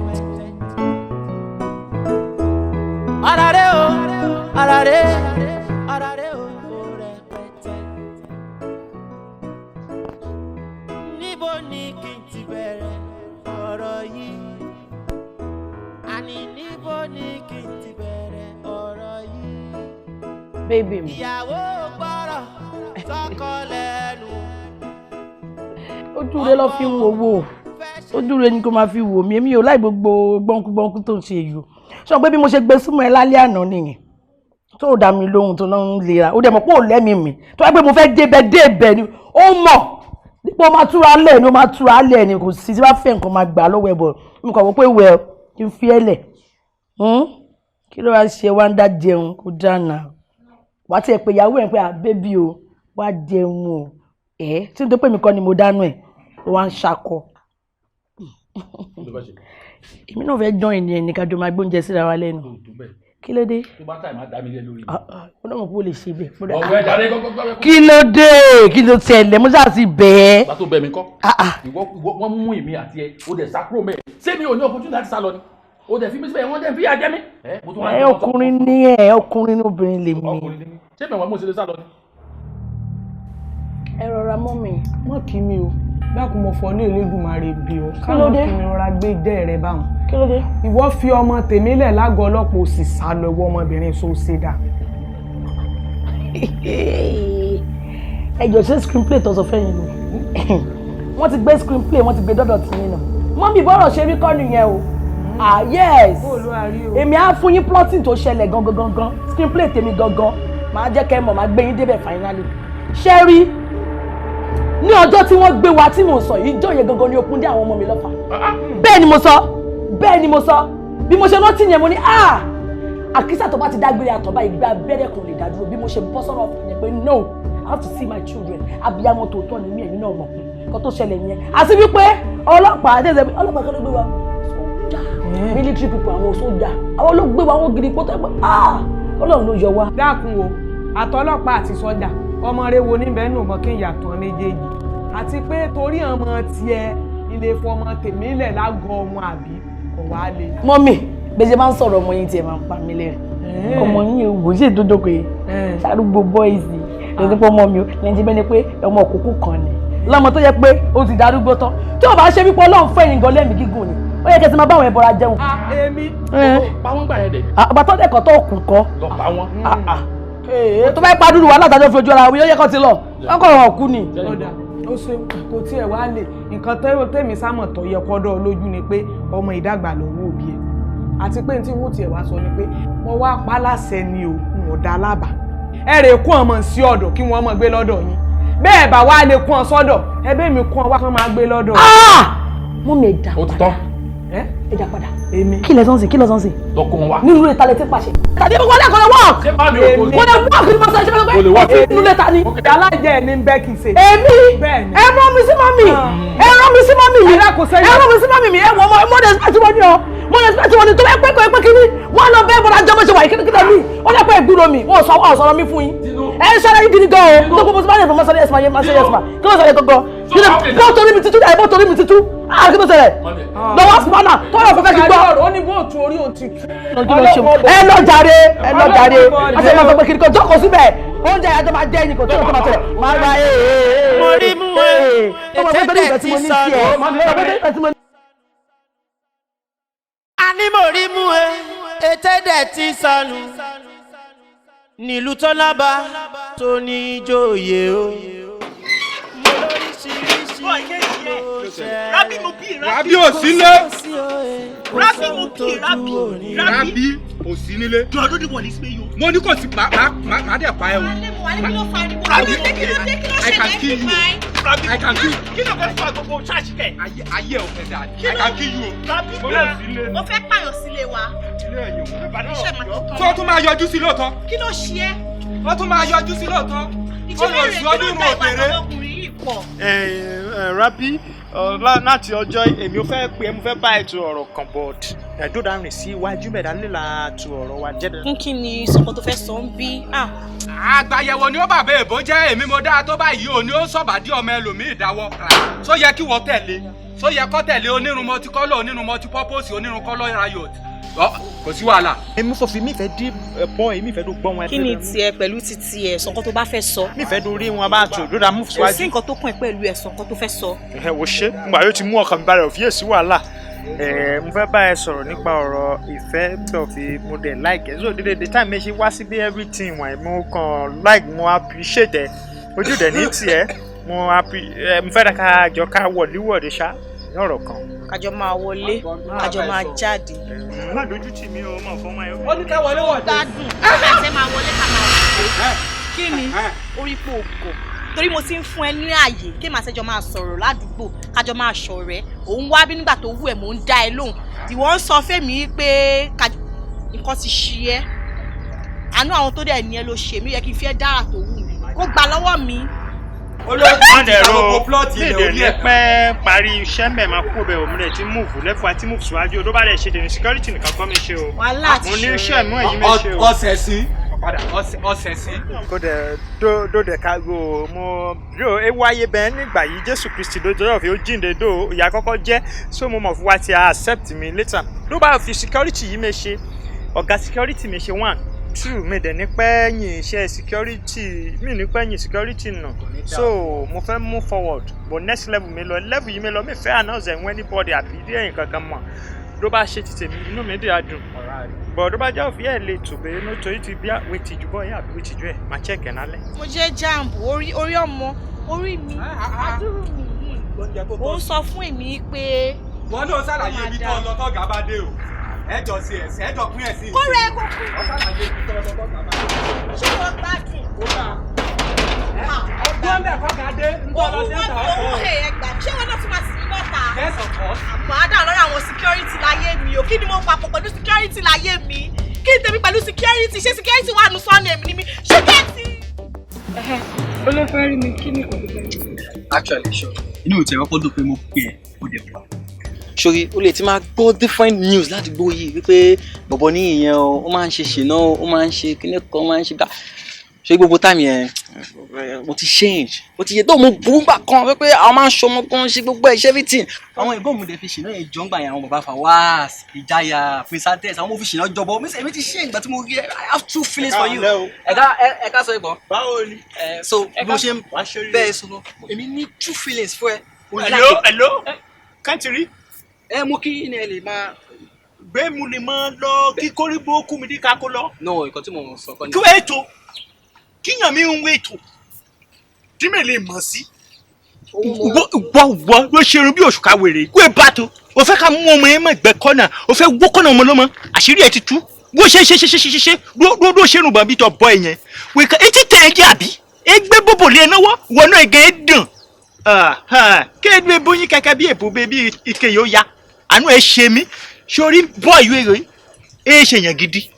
Speaker 1: Ara rẹ̀ o, ara rẹ̀, ara rẹ̀ o, ó rẹpẹtẹ. Níbo ni kí n ti bẹ̀rẹ̀ ọ̀rọ̀ yìí? Àní níbo ni kí n ti bẹ̀rẹ̀ ọ̀rọ̀ yìí?
Speaker 3: Baby mi.
Speaker 1: Ìyàwó gbọ́rọ̀ sọ́kọ lẹ́nu.
Speaker 3: Ojú rẹ lọ fi ń wo owó, ojú rẹ ni kò máa fi wò mí. Èmi ò láì gbogbo gbọ́nkúgbọ́nkú tó ń ṣe yìí o. Sọ pé bí mo ṣe gbé súnmọ́ ẹ lálẹ́ àná nìyẹn tó dá mi lóhùn tó náà ń lera, ó dẹ̀ mọ̀ pé ò lẹ́mìí mi tó wá pé mo fẹ́ débẹ̀ débẹ̀ ni ó mọ̀ dípò ó máa túra lẹ̀ ni ó máa túra lẹ̀ ni kò sí tí bá fẹ́ nǹkan máa gbà lọ́wọ́ ẹ̀ bọ̀ mi kàn wọ́n pé wẹ̀ kí n fi ẹ́ lẹ̀. Kí ló wá ṣe wá ń dá jẹun kó dáná wá tiẹ̀ pé ìyàwó ẹ̀ pé à bébí o wá jẹun o ẹ̀ tí n tó pè mí kọ́ ni mo dánú ẹ̀ ó wá ń ṣakọ. Èmi náà fẹ́ join ní ẹnì kájọ máa gbóúnjẹ síra wa lẹ́nu. Kí ló dé?
Speaker 2: Tó bá tàì máa dá mi lé lórí.
Speaker 3: Ó náà mọ̀ pé ó lè ṣe bẹ́ẹ̀.
Speaker 2: Ọ̀rọ̀ ẹ̀ dàrẹ́ gbọ́gbọ́gbọ́.
Speaker 3: Kí ló dé? Kí ló tẹ̀lé? Mo ṣáà ti bẹ̀ ẹ́.
Speaker 2: Ìgbà tó bẹ̀ mí kọ́. Ìwọ ìwọ wọ́n mú èmi àti ẹ, o dẹ̀ sá kúrò mẹ́ẹ̀. Ṣé mi ò ní opportunity láti sá lọ ni? O dẹ̀ fi mí síbẹ̀, wọ́n dẹ̀ fi yà jẹ mí.
Speaker 3: Ẹ ọkùnrin ní ẹ, ọkùnrin ní obìnrin lè mí.
Speaker 2: Ṣé bẹ̀rẹ̀ mo ṣe lè sá lọ ni.
Speaker 3: Ẹ rọra mọ́ mi.
Speaker 17: Mọ́ kí mi o, dákun, mo fọ ní Elédùmarè bí o.
Speaker 3: Kí ló dé?
Speaker 17: Kí mi rọra gbé jẹ́ rẹ báwọn.
Speaker 3: Kí ló dé?
Speaker 17: Ìwọ fi ọmọ tèmi lẹ̀ lágọ̀ọ́ ọlọ́pàá, ó sì sá lọ. Ìwọ ọmọbìnrin so ṣe dà.
Speaker 3: Ẹ jọ, ṣé screenplay tó sọ fẹ́yìn ni wọ́n ti gbé screenplay, wọ́n ti gbé dọ́dọ̀ tì yín náà? Mummy, bọ́rọ̀ ṣe rí kọ́ nìyẹn o. Ah yes, èmi á fún yín plotting tó ṣẹlẹ̀ gangan gangan, screenplay tèmi gangan, màá jẹ́ kẹ́ ẹ mọ̀, màá gbé yín débẹ̀ finally. Ṣé rí ní ọjọ́ tí wọ́n gbé wa tí mò ń sọ yìí, ìjọ yẹn gangan ni okun dé àwọn ọmọ mi lọ́fà. Bẹ́ẹ̀ ni mo sọ, bẹ́ẹ̀ ni mo sọ. Bí mo ṣe rántí yẹn, mo ní ah, àkísà tó bá ti dágbére àtọ̀ báyìí gbé abẹ́rẹ́ kan lè dádúró. Bí mo ṣe bọ́ sọ́rọ̀ ọ̀fà yẹn pé no, I have to see my children. Abiyamọ tòótọ́ ni mí, ẹ̀yin náà mọ̀ pé nǹkan tó ṣẹlẹ̀ yẹn. Àti wípé ọlọ́pàá àdéhùn, ọlọ́pàá kan ló gbé wa, sójà, military people, àwọn sójà, àwọn ló gbé wa, àwọn gidi pọ́tọ́ pé ah, Ọlọ́run ló yọ wá.
Speaker 17: Dákun o, àtọlọ́pàá àti sọ́jà, ọmọ rẹ wo níbẹ̀ nù mọ́ kí n yàtọ̀ méjèèjì, àti pé torí ọmọ tiẹ̀ ilé fọmọ tèmi lẹ̀ lágọ̀ọ́ wọn àbí kò wá lè.
Speaker 3: Mummy, bẹ́ẹ̀ ṣe máa ń sọ̀rọ̀ ọmọ yín tí ẹ máa ń pa mí lẹ́rìn. Ọmọ yín wò ṣe tó jókòó yìí ṣàrúgbó bọ́ìsì lórí pé ọmọ mi ò lẹ́yìn tí bẹ́ẹ̀ ni pé ọmọ òkúkú kan ni lọ́mọ tó yẹ pé ó ti darúgbó tán. Tí ò bá ṣe wípé Ọlọ́run fẹ́ yín gan lẹ́mìí gígùn ni, ó yẹ kí ẹ ti máa bá àwọn ẹbọra jẹun.
Speaker 17: Èmi.
Speaker 2: Pa wọ́n gbà yẹn dẹ̀.
Speaker 3: Àgbà tó dẹ̀kọ̀ tó kù kọ́.
Speaker 2: Lọ pa wọ́n.
Speaker 3: Tó bá pa dúró wa látàjọ́ fi ojú ara wọn, yóò yẹ kó ti lọ, wọ́n kọ̀ ọ̀rọ̀ kú ni.
Speaker 17: Ọ̀dà, ó ṣe kò tiẹ̀ wá lè. Nǹkan tẹ́mi sámọ̀ tó yẹ kọ́dọ̀ lójú ni pé ọmọ ìdàgbà lọ́wọ́ òbí ẹ̀, àti pé tí wọ́n tiẹ̀ wá sọ ni pé wọ́n wá pa láṣẹ ni o, wọn ò dá lábàá. Ẹ rè kún ọmọ sí ọ̀dọ̀ kí wọ́n mọ̀ gbé lọ́dọ̀ yín. Bẹ́ẹ̀ bá wá lè kún ọ sọ́dọ̀, ẹbí mi kún ọ wá kán máa gbé lọ́dọ̀.
Speaker 3: Mummy, ẹ dá padà, ẹ dá padà. Kí lẹ sọ́nsìn, kí lẹ sọ́nsìn?
Speaker 2: Lọ kó wọn wá.
Speaker 3: Nínú ilé ta lẹ ti pàṣẹ. Tàbí wọlé kò lè work. Kò lè work ní mọ́sán ṣe fẹ́ pé nínú ilé ta ni.
Speaker 17: Alájẹ ní bẹ́ẹ̀ kì í ṣe.
Speaker 3: Èmi, ẹ rán mi sí mummy, ẹ rán mi sí mummy mi, ẹ rán mi sí mummy mi. Ẹ wọ ọmọ mo respect wọn ni o, mo respect wọn ni. Tó bá pẹ́ kọ́ ẹ pé kíní wọ́n lọ bẹ́ẹ̀ bọ́dá jọmọ́ ṣe wà yìí kíní kíní mi ó lè pẹ́ ìgbúrò mi, wọ́n sọ ọ̀sọ̀rọ̀ mi fún yín. Ẹ ń ṣọ́ra yín gidi gan o. Tó gbogbo sọ́mọ́ ẹ̀fọ́ mọ́sọ́lé ẹ̀sìn máa ṣe ẹ̀sìn máa kí ló ṣẹlẹ̀ gangan? Kí ló bó torí mi títú ẹ̀, bó torí mi títú? Ah, kí ló ṣẹlẹ̀ lọ́wọ́ spanner tó yọ fẹ́fẹ́ kí gbọ́.
Speaker 17: Ó ní bóòtù orí òun ti tú.
Speaker 3: Ẹ lọ jàre, ẹ lọ jàre. A ṣe máa sọ pé kí ni kò jókòó síbẹ̀, oúnjẹ ìyájọ́ máa jẹ́ ẹ̀yìn kò tó yọ tó máa tẹ̀lé máa gba ee.
Speaker 1: Mo rí mú ẹ, ètè ti sọnù. Àní mo rí mú ẹ, ètè dẹ̀ ti sọnù. Nílùú tó lába tó ní ìjòyè o.
Speaker 11: Rabi mo bí Rabi.
Speaker 15: Rabi ò sí nílé.
Speaker 11: Rabi mo bí Rabi.
Speaker 15: Rabi ò sí nílé.
Speaker 11: Jọ lórí wọlé sí yó.
Speaker 15: Mo ní kò sí, má dẹ̀ pa ẹ o.
Speaker 11: Rabi,
Speaker 15: I can kill you.
Speaker 11: Rabi,
Speaker 15: I can kill you.
Speaker 11: Kí ló fẹ́ fún agogo ṣáàṣì kẹ̀?
Speaker 15: Ayé ò fẹ́ dáa. I can kill you.
Speaker 11: Rabi,
Speaker 15: Mo lè sí nílé.
Speaker 16: Mo fẹ́ pààyàn sílé wa. Iṣẹ́ màá ti tán.
Speaker 15: Tó tún máa yọjú sí lóòótọ́.
Speaker 16: Kí ló ṣe é?
Speaker 15: Ó tún máa yọjú sí lóòótọ́.
Speaker 16: Ìjìnlẹ̀ rẹ̀, kí ló dá ìwà ọmọkùnrin yìí pọ̀?
Speaker 4: Rabi, láti ọjọ́ èmi ò fẹ́ pé mo fẹ́ bá ètò ọ̀rọ̀ kan, but ẹ̀dọ́dà rìn sí iwájú mẹ́ta líla tu ọ̀rọ̀ wa jẹ́.
Speaker 16: Fún kí ni sọ̀kan tó fẹ́ sọ ń bí?
Speaker 15: Àgbàyẹ̀wò ni ó bàbá èbó jẹ́. Èmi mo dáa tó báyìí ò ní ó sọ̀bàdí ọmọ ẹlòmíì dáwọ́. Só yẹ kí wọ́n tẹ̀lé, só yẹ kọ́ tẹ̀lé onírun mọtí kọ́lọ̀, onírun mọtí pọ́pọ́sì, onírun kọ́lọ̀ riot, kò sí wàhálà.
Speaker 4: Èmi fò fi mi fẹ́ dí pọ́, èmi fẹ́ tó gbọ́ wọn.
Speaker 16: Kí ni tiẹ̀ pẹ̀lú ti tiẹ̀? Sọ̀kan tó bá fẹ́ sọ.
Speaker 4: Mi fẹ́ tó rí wọn bá tó dódà mú
Speaker 16: Kò
Speaker 4: síwájú.
Speaker 16: sí nǹkan tó kàn ẹ́ pẹ̀lú ẹ̀, sọ̀kan tó fẹ́ sọ.
Speaker 4: Ẹ wò ṣe ngbà yóò ti mú ọkàn mi balẹ̀, òfin èsì wàhálà. Mo fẹ́ bá ẹ sọ̀rọ̀ nípa ọ̀rọ̀ ìfẹ́ tó fi mo dẹ̀ like ẹ so dédé the time mi ṣe wá síbí everything wọ̀nyí, mo kàn like, mo appreciate ẹ, ojú dẹ̀ ní tiẹ̀, mo fẹ́ ká jọ ká wọ̀líwọ̀de ṣá ní ọ̀rọ̀ kan.
Speaker 16: Kájọ máa wọlé, kájọ máa jáde.
Speaker 4: Má dojú tì mí o, mọ̀ fún ọmọ ẹ.
Speaker 17: Ó ní ká wọlé wọ̀de.
Speaker 16: Gbádùn ká máa wọlé, ká máa wọlé. Kí ni orí ipò ògò? Torí mo ti ń fún ẹ ní ààyè kí màá ṣẹjọ máa sọ̀rọ̀ ládùúgbò, kájọ máa ṣọ̀rẹ́. Òun wá bí nígbà tó wù ẹ́, mò ń dá ẹ lóhùn. Ìwọ ń sọ fẹ́mi pé nǹkan ti ṣí ẹ. Àánú àwọn tó dẹ̀ ní ẹ ló ṣe mí, yẹ kí n fi ẹ́ dára tó wù mí. Kó gbà lọ́wọ́ mi.
Speaker 4: Olóòtú plọ́ọ̀tì ilẹ̀ orí ẹ̀ pẹ́ parí iṣẹ́ mbẹ̀ máa kú bẹ̀, òun rẹ̀ ti múùfù lẹ́fọ̀ àti múùfù síwájú. Tó bá dẹ̀ ṣe tèmi, security nìkan kọ́ mi ṣe o.
Speaker 16: Wàhálà ti
Speaker 4: mo ní iṣẹ́ mú èyí mi ṣe o.
Speaker 15: Ọ̀sẹ̀ sí. Padà ọ̀sẹ̀ sí.
Speaker 4: Kó dẹ̀ dó dẹ̀ ká go mo yóò ewu ayé bẹ́ẹ̀ nígbà yìí Jésù Kristi ló jọyọ̀ fi ó jíǹde dó ìyá kọ́kọ́ jẹ́ so mo mọ̀ fún wa ti accept mi later. Ló bá fi security yìí mi ṣe ọ̀gá security mi ṣe 1 2 mi dẹ̀ ní pẹ́ yìn iṣẹ́ security mi ní pẹ́ yìn security nà so mo fẹ́ move forward but next level mi lọ level yìí mi lọ mi fẹ́ announce ẹ̀ anybody àbí díẹ̀ nǹkan kan mọ̀ ló bá ṣe ti tèmi inú mi dì á dùn but ló bá jẹ́ òfin ẹ̀ lè tù bẹ́ẹ̀ nítorí ti bí wí tìjú bọ́ yẹn àbí wí tìjú ẹ̀ máa check ẹ̀ nálẹ̀.
Speaker 16: Mo jẹ́ jamb orí orí ọmọ orí mi adúrú mi ò ń sọ fún èmi pé.
Speaker 15: Wọn náà ṣàlàyé ibi tó lọ tọ́gà bá dé o. Ẹjọ sí ẹsẹ ẹjọ pín ẹ sí.
Speaker 16: Kó rẹ kó kú.
Speaker 15: Wọ́n ṣàlàyé ibi tó lọ tọ́gà bá dé.
Speaker 16: Ṣé wọ́n gbádùn?
Speaker 15: Ó bá ọgbọ́n bẹ̀ kọ́gà dé ń tọ́ lọ sí ẹ̀ta ọkọ̀.
Speaker 16: Òun wọ́n ẹgbà ṣé wọn náà tún máa sì ní mọ́ta?
Speaker 15: Yes, of course.
Speaker 16: Àmọ́ àdá lọ́rọ̀ àwọn security láyé mi o. Kí ni mo papọ̀ pẹ̀lú security láyé mi? Kí ni tèmi pẹ̀lú security? Ṣé security wà nù sọ́ọ̀nù èmi ni mi? Ṣé kẹ́ẹ̀tì?
Speaker 7: Olófẹ́ rí mi, kí ni kò tó fẹ́ rí mi?
Speaker 18: Actually, sure. Inú mi ti ẹ̀ kọ́kọ́ dùn pé mo pè ẹ́ ó dẹ̀ wá. Sori, o lè ti máa gbọ́ different news ládùúgbò yìí wípé bọ̀bọ̀ ní ìyẹn o, ó máa ń ṣe ṣìnà o, ó máa ń ṣe kíní kan, ó máa ń ṣe gbà. Ṣé gbogbo time yẹn mo ti change, mo ti yẹ tó mo burú gbà kan wípé àwọn máa ń ṣọmọ kan ṣe gbogbo ẹ̀ ṣe everything. Àwọn ìbọn mi dẹ̀ fi ṣìnà yẹn jọ ń gbà yẹn àwọn bàbá Fawaz, Ìjáyà, Prince àwọn mo fi ṣìnà jọbọ. Mi èmi ti ṣe ìgbà tí mo rí ẹ, I have two feelings for you. Ẹ̀ka sọ ìbọn.
Speaker 11: Báwo ni?
Speaker 18: So bí mo ṣe ń bẹ́ẹ̀ sọ, èmi ní two feelings fún ẹ.
Speaker 11: Hello, hello, can't you read?
Speaker 18: Ẹ mú kí ni ẹ lè máa.
Speaker 11: Bẹ́ẹ̀ mo lè máa lọ kí kórìbó kú mi ní kakó lọ.
Speaker 18: No, nǹkan tí mo sọ kọ́ ni.
Speaker 11: Kí wọ́n ètò kíyàn mi ń wé ètò tí mi lè mọ̀ sí. Wọ́ ló ṣe irun bí oṣù ká wèrè kó e bá tó o fẹ́ ká mú ọmọ yẹn mọ̀ gbẹ́ kọ́nà o fẹ́ wó kọ́nà ọmọ lọ́mọ àṣírí ẹ̀ ti tú wó ṣe ṣe ṣe ṣe ṣe ṣe ló ṣe irun bàbí tó bọ́ ẹ yẹn wíkà etí tẹ̀ ẹ jẹ́ àbí ẹ gbé bòbò lé ẹ náwó wọnú ẹ̀gẹ́ ẹ dùn kéde bóyin kẹkẹ bí èbó bẹ bí ike yóò ya àánú ẹ ṣe mí sórí bọ́ọ̀yù èrè ẹ ṣèyàn gidi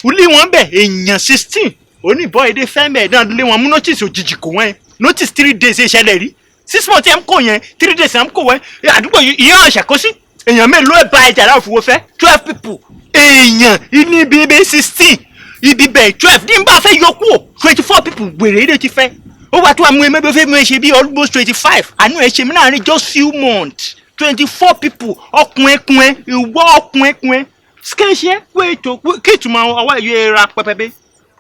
Speaker 11: wúlí wọn bẹ èèyàn 16 oníbọ̀ èdè fẹ́mẹ̀ náà lé wọn mú notice òjijì kò wọ́n ẹ notice 3 days ẹ ṣẹlẹ̀ rí 6 months ẹ̀ ń kó yẹn 3 days ẹ̀ ń kó wọ́n ẹ àdúgbò ìyẹn ọ̀ṣẹ̀ kó sí èèyàn mélòó ẹ̀ bá ẹja láwọn fowó fẹ́ 12 people èèyàn ní ibi 16 ibi bẹ̀ 12 ní bá fẹ́ yọ kúrò 24 people wèrè èdè ti fẹ́ ó wà tó àmú ẹmẹ́bí fẹ́ mú ẹ ṣe bí almost 25 àánú ẹ ṣe mí láàrin just few months 24 people ọkùnrin kùnrin ìwọ ọkùnrin kùnrin skẹ́ṣẹ́ wéètò kí ìtumọ̀ ọwọ́ ẹ̀yọ ra pẹpẹpẹ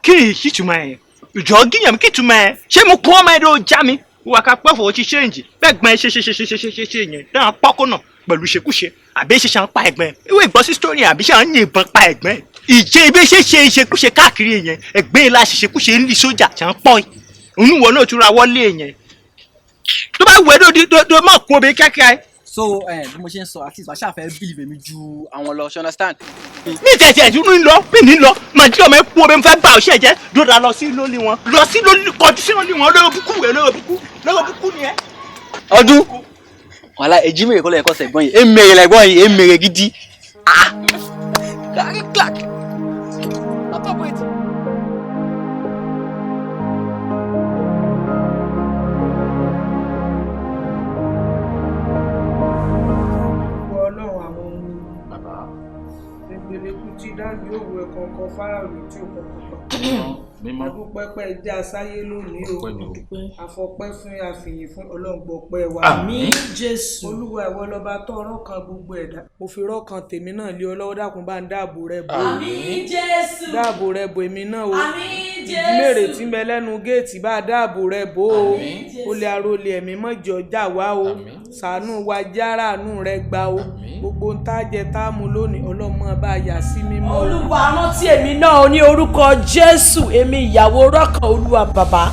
Speaker 11: kí ìtumọ̀ ẹ̀ ìjọ gíyàn kí ìtumọ̀ ẹ̀ ṣé mo kún ọmọ ẹ̀ ló já mi wà ká pẹ́ fọwọ́ ti ṣéǹjì bẹ́ẹ̀ gbọ́n ẹ ṣe ṣe ṣe ṣe ṣe ṣe ṣe yẹn dáhùn pọ́kọ́ náà pẹ̀lú ṣekúṣe àbí ṣe ṣàn pa ẹ̀gbọ́n ẹ̀ ìwé ìgbọ́ sí story àbí ṣàn yìnbọn pa ẹ̀gbọ́n ẹ̀ ìjẹ́ ibi ṣe ṣe ṣekúṣe káàkiri yẹn ẹ̀gbọ́n ẹ̀ la ṣe ṣekúṣe ńlí sójà ṣàn pọ́ ẹ̀ ònúwọ̀ náà tún ra wọlé yẹn tó bá wẹ̀ ló má kú obìnrin kíákíá ẹ̀.
Speaker 18: So bí mo ṣe ń sọ at least wàá ṣàfẹ́ believe mi ju àwọn lọ, ṣe understand?
Speaker 11: Mi tẹ̀sí ẹ̀ tún ní lọ mi ní lọ màá jí ọmọ ẹ kú obìnrin fẹ́ bá ọṣẹ jẹ́ dóra lọ sí lórí wọn lọ sí lórí kọjú sí lórí wọn lórí búkú rẹ lórí búkú lórí búkú ni ẹ.
Speaker 18: Ọdún wàhálà èjì mèrè kọ́ lẹ́yìn kọ́sẹ̀ gbọ́n yìí èmèrè lẹ́gbọ́n yìí èmèrè gidi. Ah! Clark.
Speaker 17: Ọlọ́run àwọn ọmọ ìgbèlékú tí dájú òwò ẹ̀kọ̀ọ̀kan Fáráò tí ó kọ̀ọ̀kan pa. Adúpẹ́pẹ́ jẹ́ asáyé lónìí o. Àfọpẹ́ fún àfìyìn fún Ọlọ́run gbọpẹ́ wa.
Speaker 1: Àmín Jésù.
Speaker 17: Olúwa ìwọ lọba tó ọ̀rọ̀ kan gbogbo ẹ̀dá. Mo fi rọ́ọ̀kan tèmi náà lé ọ lọ́wọ́ dákun bá ń dáàbò rẹ bò.
Speaker 1: Àmín Jésù.
Speaker 17: Dáàbò rẹ bò èmi náà o.
Speaker 1: Àmín Jésù.
Speaker 17: Ìmèrè tí ń bẹ lẹ́nu géètì bá dáàbò rẹ bò o. Olè arólè ẹ̀mí mọ̀jọ̀ já wa o. Ṣàánú wa jára àánú rẹ gbà o. Gbogbo ń tá jẹ tá mu lónìí ọlọ́mọ bá yà sí mímọ́.
Speaker 3: Olúwa rántí èmi náà ní orúkọ Jésù èmi ìyàwó rọ́kàn Olúwa bàbá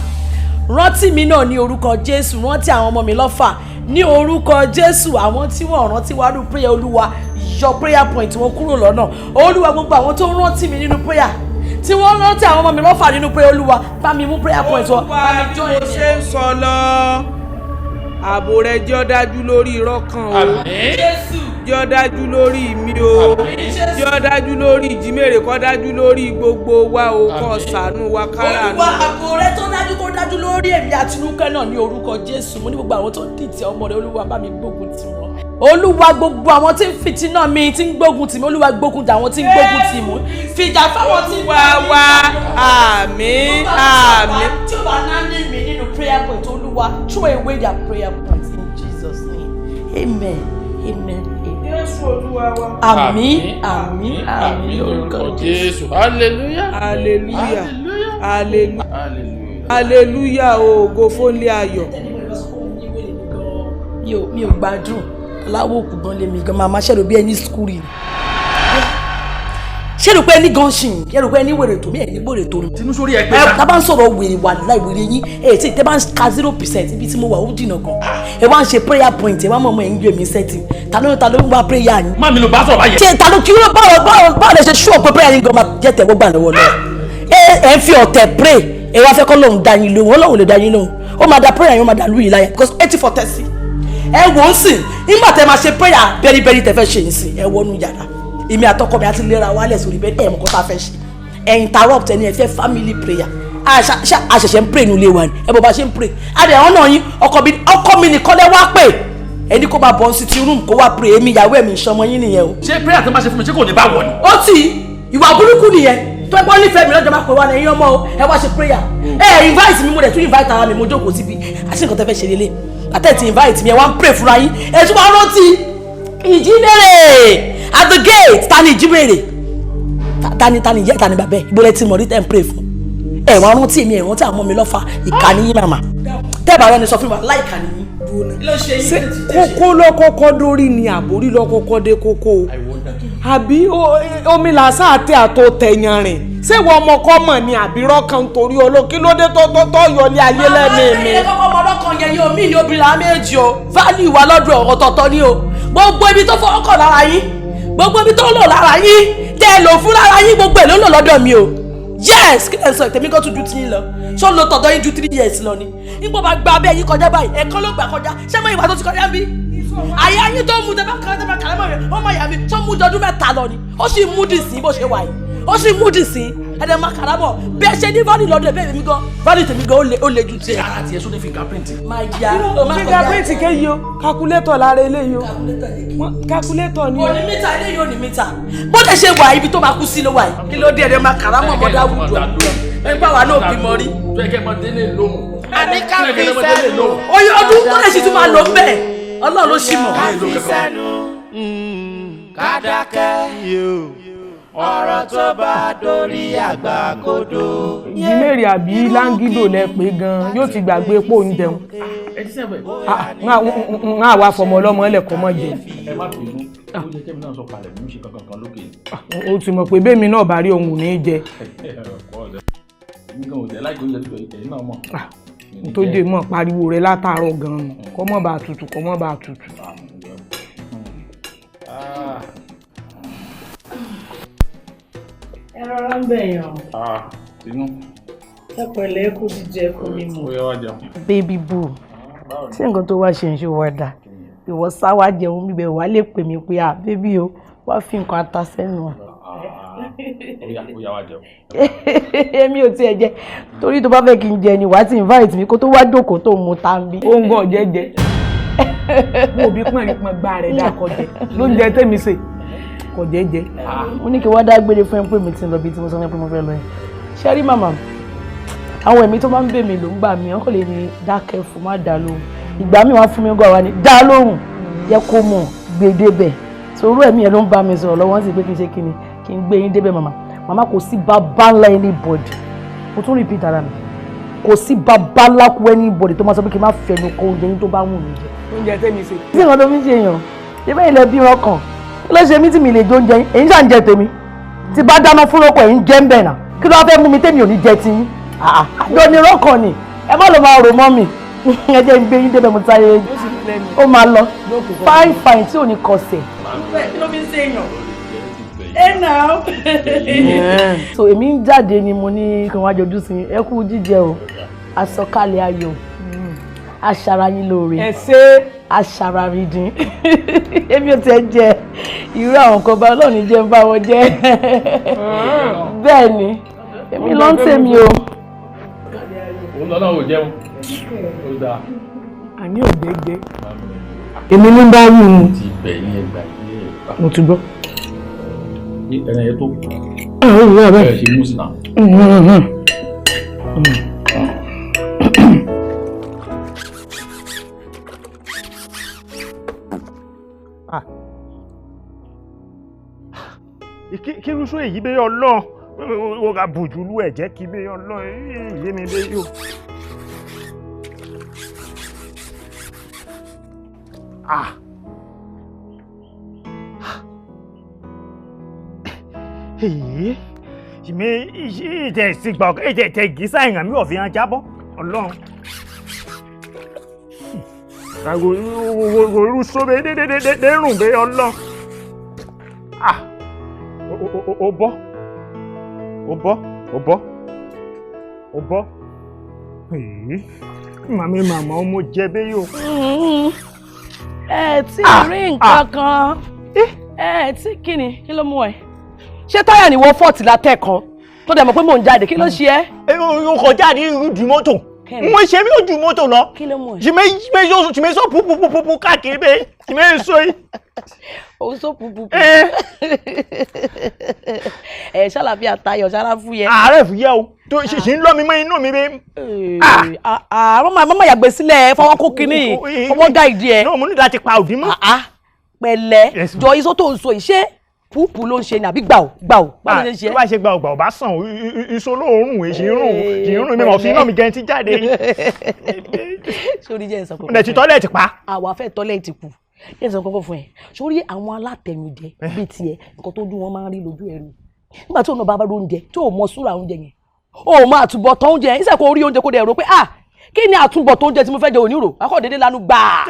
Speaker 3: rántí mi náà ní orúkọ Jésù rántí àwọn ọmọ mi lọ́fà ní orúkọ Jésù àwọn tí wọ́n rántí wá nínú prayer Olúwa yọ prayer point wọn kúrò lọ́nà Olúwa gbogbo àwọn tó rántí mi nínú prayer tí wọ́n rántí àwọn ọmọ mi lọ́fà nínú prayer Olúwa bá mi mú prayer point wọn bá mi
Speaker 17: jọ èmi. Olúwa bí mo ṣe ń sọ lọ ààbò rẹ jẹ́ ó dájú lórí irọ́ kan o jẹ́ ó dájú lórí mi o jẹ́ ó dájú lórí ìjímèrè kó dájú lórí gbogbo wa o kó ṣàánú wa kára
Speaker 3: Olúwa ààbò rẹ tó dájú kó dájú lórí èmi àti Tinúkẹ́ náà ní orúkọ Jésù mo ní gbogbo àwọn tó ń dìtẹ̀ ọmọ rẹ Olúwa bá mi gbógun tì wọ́n Olúwa gbogbo àwọn tí ń fìtínà mi tí ń gbógun tì mí Olúwa gbógun tì àwọn tí ń gbógun tì mí fìjà fáwọn tí ń
Speaker 17: wá wá Àmín.
Speaker 3: Tí o bá ná ní mi nínú prayer point, Olúwa, throw away their prayer points in Jesus' name. Amen. Amen. Amen.
Speaker 17: Jésù Olúwa wa.
Speaker 3: Àmín, àmín, àmín lórúkọ
Speaker 2: Jésù. Hallelujah.
Speaker 17: Hallelujah. Hallelujah. Hallelujah o, ògo fónlé ayọ̀.
Speaker 3: Mi ò gbádùn aláwọ̀ òkú gan lèmi gan máa ṣẹ̀rò bí ẹni skúrì ṣẹ̀rò pé ẹni gan ṣì ń ṣẹ̀rò pé ẹni wèrè tó mi ẹni wèrè tó mi.
Speaker 2: Tinú sórí ẹ pé
Speaker 3: ẹ tá bá ń sọ̀rọ̀ wèrè wà láì wèrè yín ẹ tí tẹ́ bá ń ka 0% ibi tí mo wà ó jìnnà gan ẹ wá ń ṣe prayer point ẹ wá mọ̀ ọmọ ẹ̀ ń gbé mi sẹ́tì ta ló ń wá prayer yín.
Speaker 2: Má mi ló bá sọ̀rọ̀ báyẹn.
Speaker 3: Ṣé ta ló kí ló báwo lè ṣe ṣú ọ̀pẹ prayer yín gan máa jẹ́ tẹ̀wọ́ gbà lọ́wọ́ lọ. Ẹ ń fi ọ̀tẹ̀ pray ẹ wá fẹ́ kọ́ lóun dá yín lóhùn, Ọlọ́run lè dá yín lóhùn, ó máa da prayer yín, ó máa dà lù yín láyà because 84-30 ẹ wò ó sìn nígbà tẹ máa ṣe prayer bẹ́rìbẹ́rì tẹ fẹ́ ṣe yín sìn ẹ wọnú yàrá èmi àtọkọ mi àti lera wálẹ̀ sórí bẹ́ẹ̀ ẹ̀ mọ̀ kó tá a fẹ́ ṣe ẹ interrupt ẹni ẹ fẹ́ family prayer àṣẹ̀ṣẹ̀ ń pray nílé wa ni ẹ bọ́ bá ṣe ń pray adẹ̀ ọ̀nà yín ọkọ mi nìkan lẹ wá pè ẹni kó máa bọ̀ sí ti room kó wá pray èmi ìyàwó ẹ̀mí ìṣọmọ yín nìyẹn o.
Speaker 2: Ṣé prayer tó máa ṣe fún mi ṣé kò ní bá wọ ni?
Speaker 3: Ó tì í ìwà burúkú nìyẹn tó ẹgbọ́n nífẹ̀ẹ́ mi lọ́jọ́ máa pè wá ní ẹ̀yin ọmọ o ẹ wá ṣe prayer ẹ invite mi mo dẹ̀ tún invite ara mi mo jókòó síbi àti nǹkan tẹ́ fẹ́ ṣe lélẹ̀ àtẹ̀tí invite mi ẹ wá ń pray fúnra yín ẹ tún wá rántí ìjímèrè at the gate ta ni ìjímèrè ta ni ìyá ta ni bàbá ẹ ibo lẹ ti mọ̀ rí tẹ́ ń pray fún ẹ wá rántí èmi ẹ rántí àwọn ọmọ mi lọ́fà ìkànnì yín màmá tẹ́ bá rẹ ni sọ fún mi láìka ni yín.
Speaker 17: Ṣé kókó lọ́kọ́kọ́ dórí ni àbórí lọ́kọ́kọ́ dé kókó o? Àbí omi làásà àti àtò tẹ̀yàn rìn ṣé ìwọ ọmọ kọ́ mọ̀ ni àbí rọ́kàn torí ọlọ́ kí ló dé tó tó tó yọlé ayé lẹ́mìí mi.
Speaker 3: Màmá ẹ kọ́kọ́ mọ ọlọ́kàn yẹn yóò mí ní obìnrin làá méjì o value wà lọ́dọ̀ ọ̀tọ̀ọ̀tọ̀ ni o gbogbo ibi tó fọwọ́ kàn lára yín gbogbo ibi tó lò lára yín tẹ́ ẹ lò fún lára yín gbogbo ẹ̀ ló lò lọ́dọ̀ mi o yes kí lẹ sọ tèmi kan tún ju tí yín lọ ṣó lo tọ̀dọ̀ yín ju 3 years lọ ni nígbà bá gba abẹ́ yín kọjá báyìí ẹ̀kan ló gbà kọjá ṣé mo ìwà tó ti kọjá ń bí àyà yín tó mú tẹ́fà kan tẹ́fà kàlámọ̀ rẹ̀ ó mọ ìyá mi tó mú jọdún 3 lọ ni ó sì mú dìsín bó ṣe wà yìí ó sì mú dìsín ẹ̀dẹ̀ máa kàlámọ̀ bí ẹ ṣe ní value lọ́dọ̀ ẹ̀ bẹ́ẹ̀ mi gan value tèmi gan ó le ju tiẹ̀.
Speaker 2: Ara tiẹ̀ sóde fingerprint.
Speaker 3: My dear, o má kọjá.
Speaker 17: Fingerprint kéyìí o, calculator lára eléyìí o. Calculator ni o.
Speaker 3: Kò ní mítà eléyìí ò ní mítà. Bó lè ṣe wà ibi tó máa kú sí ló wà yìí. Kí ló dé ẹ̀dẹ̀ máa kàlámọ̀ mọ́dá wùdú ẹ̀. Ẹgbẹ́ àwa náà bímọ rí.
Speaker 2: Tó yẹ kẹ́ mọ délé lóhùn.
Speaker 1: Àní ká fi sẹ́nu.
Speaker 3: Oye ọdún tó lè ṣì tún máa lò ń bẹ̀. Ọlọ́run ló ṣì mọ̀.
Speaker 1: Ká fi sẹ́nu ká dákẹ́ ọ̀rọ̀ tó bá dórí àgbà kodò.
Speaker 17: Ìjímèrè àbí láńgídò lẹ pé gan-an yóò ti gbàgbé pò ń jẹun. Ń àwa fọmọ ọlọ́mọ ẹlẹ́kọ̀ọ́ mọ́ jẹun.
Speaker 2: Ẹ má bínú, ó yẹ kẹ́mi náà sọ kalẹ̀ mú ṣe kankan kan lókè.
Speaker 17: Ó ti mọ̀ pé bẹ́ẹ̀ mi náà bá rí òun ò ní jẹ. Tó dé mọ̀ pariwo rẹ̀ látàárọ̀ gan-an kọ́ mọ̀ bá tutù kọ́ mọ̀ bá tutù.
Speaker 7: Ẹ rọra ń bẹ̀yàn.
Speaker 2: Tinú.
Speaker 7: Ẹ pẹ̀lẹ́ kó jíjẹ kó mímu.
Speaker 2: Ó yẹ wá jẹun.
Speaker 3: Baby boo, ṣé nǹkan tó wá ṣe ń ṣe wá dà? Ìwọ sá wá jẹun bíbẹ̀ wá lè pè mí pé à bébí o wá fi nǹkan ata sẹ́nu.
Speaker 2: Ó yá wá jẹun.
Speaker 3: Èmi ò tiẹ̀ jẹ torí tó bá fẹ́ kí n jẹ ni wàá ti invite mi kó tó wá jókòó tó mu tá n bí.
Speaker 17: Ó ń gàn jẹ́jẹ́. Mo bí pọ̀nrín pọ̀n gbá rẹ̀ dá kọjẹ lóúnjẹ tèmi sè kò jẹ́jẹ́.
Speaker 3: Mo ní kí wá dágbére fún ẹ pé mi ti ń lọ bí tí mo sọ fún ẹ pé mo fẹ́ lọ yẹn. Ṣé rí màmá àwọn ẹ̀mí tó máa ń bè mí ló ń gbà mí wọn kò lè ní dákẹ́ fún má dá lóhùn ìgbà mi wá fún mi gbọ́ wa ni dá lóhùn yẹ kó mọ̀ gbé débẹ̀ torú ẹ̀mí yẹn ló ń bá mi sọ̀rọ̀ lọ́wọ́ sí pé kí n ṣe kí ni kí n gbé yín débẹ̀ màmá màmá kò sí bàbá ńlá anybody mo tún repeat ara mi kò sí bàbá ńlá kú anybody tó máa sọ pé kí n má fẹnu kọ oúnjẹ yín tó bá wù mí jẹ.
Speaker 17: Oúnjẹ tèmi ṣe.
Speaker 3: Tí nǹkan tó fi ń ṣe èèyàn ṣé bẹ́ẹ̀ ilẹ̀ bí wọn kàn kí ló ṣe mí tí mi lè jẹ oúnjẹ yín èyí ṣà ń jẹ tèmi tí bá dáná fún lóko ẹ̀yìn jẹ́ ń bẹ̀ náà kí ló wá fẹ́ mú mi tèmi ò ní jẹ tiyín àjọ ni rọ́kàn ni ẹ má lọ máa rò mọ́ mi ẹ jẹ́ ń gbé yín débẹ̀ mo táyé ó máa lọ fine fine tí ò ní kọsẹ̀. Kí ló fi ń ṣe èèyàn? Ẹ nà ó. So èmi ń jáde ni mo ní kí n wá jọjú sí ẹ kú jíjẹ o àsọkalẹ̀ ayọ̀ aṣara yín lóore
Speaker 17: ẹ ṣé
Speaker 3: aṣara rí dín èmi ò tiẹ̀ jẹ irú àwọn kan bá Ọlọ́run jẹ́ ń bá wọn jẹ́ bẹ́ẹ̀ ni èmi ló ń tèmi o.
Speaker 2: Òun lọ náà ò jẹun ó dáa.
Speaker 17: Àní ò jẹ́jẹ́ èmi ní bá wù ú.
Speaker 2: Ti bẹ̀ yín ẹgbà yín ẹ̀.
Speaker 17: Mo ti gbọ́.
Speaker 2: Ẹran yẹn tó.
Speaker 17: Ẹ
Speaker 2: ṣe mú sí náà.
Speaker 4: Kí irú sọ èyí bẹ́ẹ̀ Ọlọ́run ó ra bùjú lú ẹ̀jẹ̀ kí bẹ́ẹ̀ Ọlọ́run yé mi bẹ́ẹ̀ yóò. Ah. Èyí ìmí ìtẹ̀ ìsìgbà ìtẹ̀ ìtẹ̀ ìgísà ìràn mi ò fi hàn jábọ́ Ọlọ́run. Àgò sóbe dédédédé rùn bẹ́ẹ̀ Ọlọ́run. Ah! Ó bọ́ ó bọ́ ó bọ́ ó bọ́. Èyí màmí màmá ọmọ jẹ bẹ́ẹ̀ yóò.
Speaker 3: Ẹ tí rí nǹkan kan, ẹ tí kí ni, kí ló mú ẹ? Ṣé táyà ni wọ́n fọ́ọ̀tì látẹ̀kan tó dẹ̀ mọ̀ pé mò ń jáde, kí ló ṣe ẹ́?
Speaker 4: O kò jáde ju mọ́tò, mo ṣe mí ò ju mọ́tò lọ.
Speaker 3: Kí ló mú ẹ?
Speaker 4: Jìmẹ́ sọ pupupupu káàkiri bẹ́ẹ̀, jìmẹ́ sọ yìí.
Speaker 3: O sọ pupupu. Ẹ ṣàlàfíà tayọ̀ ṣàlà fúyẹ́.
Speaker 4: Ààrẹ fúyẹ́ o, tó ṣì ń lọ́ mi mọ́ inú mi bẹ́ẹ̀.
Speaker 3: Mama yàgbé sílẹ̀, fọwọ́ kó kínní, fọwọ́ gá ìdí ẹ.
Speaker 4: Náà mo ní láti pa òdì mọ́.
Speaker 3: Pẹ̀lẹ́, jọ iṣó tó ń sọ yìí, ṣé púpù ló ń ṣe ni àbí gbàù gbàù? Báwo ló ṣe ń ṣe?
Speaker 4: Tó bá ṣe gbàù gbàù bá sàn, iṣó lóòórùn èsì rùn kì í rùn mímọ̀ fi iná mi gẹ̀ ti jáde.
Speaker 3: Sórí jẹ́ ìsọ̀kọ̀.
Speaker 4: Ǹdẹ̀ ti tọ́lẹ̀tì pa.
Speaker 3: Àwa fẹ́ tọ́lẹ̀tì kù. Jẹ́ ìsọ̀kọ̀ kọ̀ọ̀kan fún ẹ. Sórí àwọn alátẹnujẹ bíi tiẹ̀, nǹkan tó dùn wọn máa ń rí lójú ẹ̀rù. Nígbà tí òun náà bá bá oúnjẹ, tí ò mọ súra oúnjẹ yẹn, ò mọ àtúbọ̀tán oúnjẹ yẹn, ìṣẹ̀kọ̀ orí oúnjẹ kó dẹ̀ rò pé ah, kí ni àtúbọ̀tán oúnjẹ tí mo fẹ́ jẹ òní rò? Akọ̀ dédé lanu gbàá.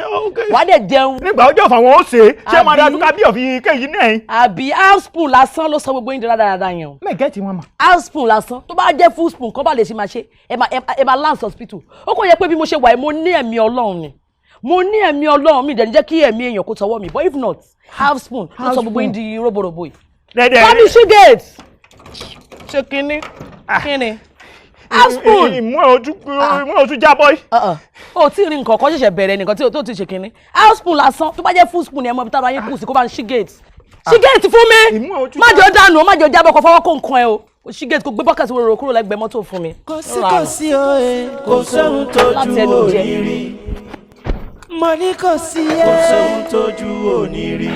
Speaker 3: Wà á dẹ̀ jẹun.
Speaker 4: Nígbà ọjọ́ fún àwọn ó ṣe é, ṣé máa dájú ká bí òfin kéyìí náà yín.
Speaker 3: Àbí half spoon lásán ló sọ gbogbo yín di rádaràda yẹn o.
Speaker 4: Mẹ́gẹ́tì wọn mà.
Speaker 3: Half spoon lásán, tó bá jẹ́ full spoon kọ́ bá lè ṣe máa ṣe, ẹ máa lance hospital. Ó kàn yẹ pé bí mo ṣe wà yìí, mo ní ẹ̀mí Ọlọ́run ni. Mo ní ẹ̀mí Ọlọ́run, mi dẹ̀ ní jẹ́ kí ẹ̀mí èèyàn kó tọwọ́ mi, but if not, half spoon ló sọ gbogbo yín di róbòròbò yìí. Bámi ṣí gate. Ṣé kinní? Kinní? Half spoon.
Speaker 4: Ìmú ojú jábọ́ yìí.
Speaker 3: O tí rí nǹkan kan ṣẹ̀ṣẹ̀ bẹ̀rẹ̀ nìkan tí o ti ṣe kinní. Half spoon lásán, tó bá jẹ́ full spoon ẹ̀ mọ́ ibi tára yín kù sí kó bá ń ṣí gate. Ṣí gate fún mi. Má jẹ́ ó dànù, má jẹ́ ó jábọ́, kó fọwọ́ kó nǹkan ẹ o. Ṣí gate kó gbé bọ́kẹ̀tì wòrò kúrò lẹ́gbẹ̀ẹ́ mọ́tò fún mi.
Speaker 1: Kò sí kò sí òye, kò sóhun tójú òní rí. Mo ní kò sí ẹ. Kò sóhun tójú òní rí.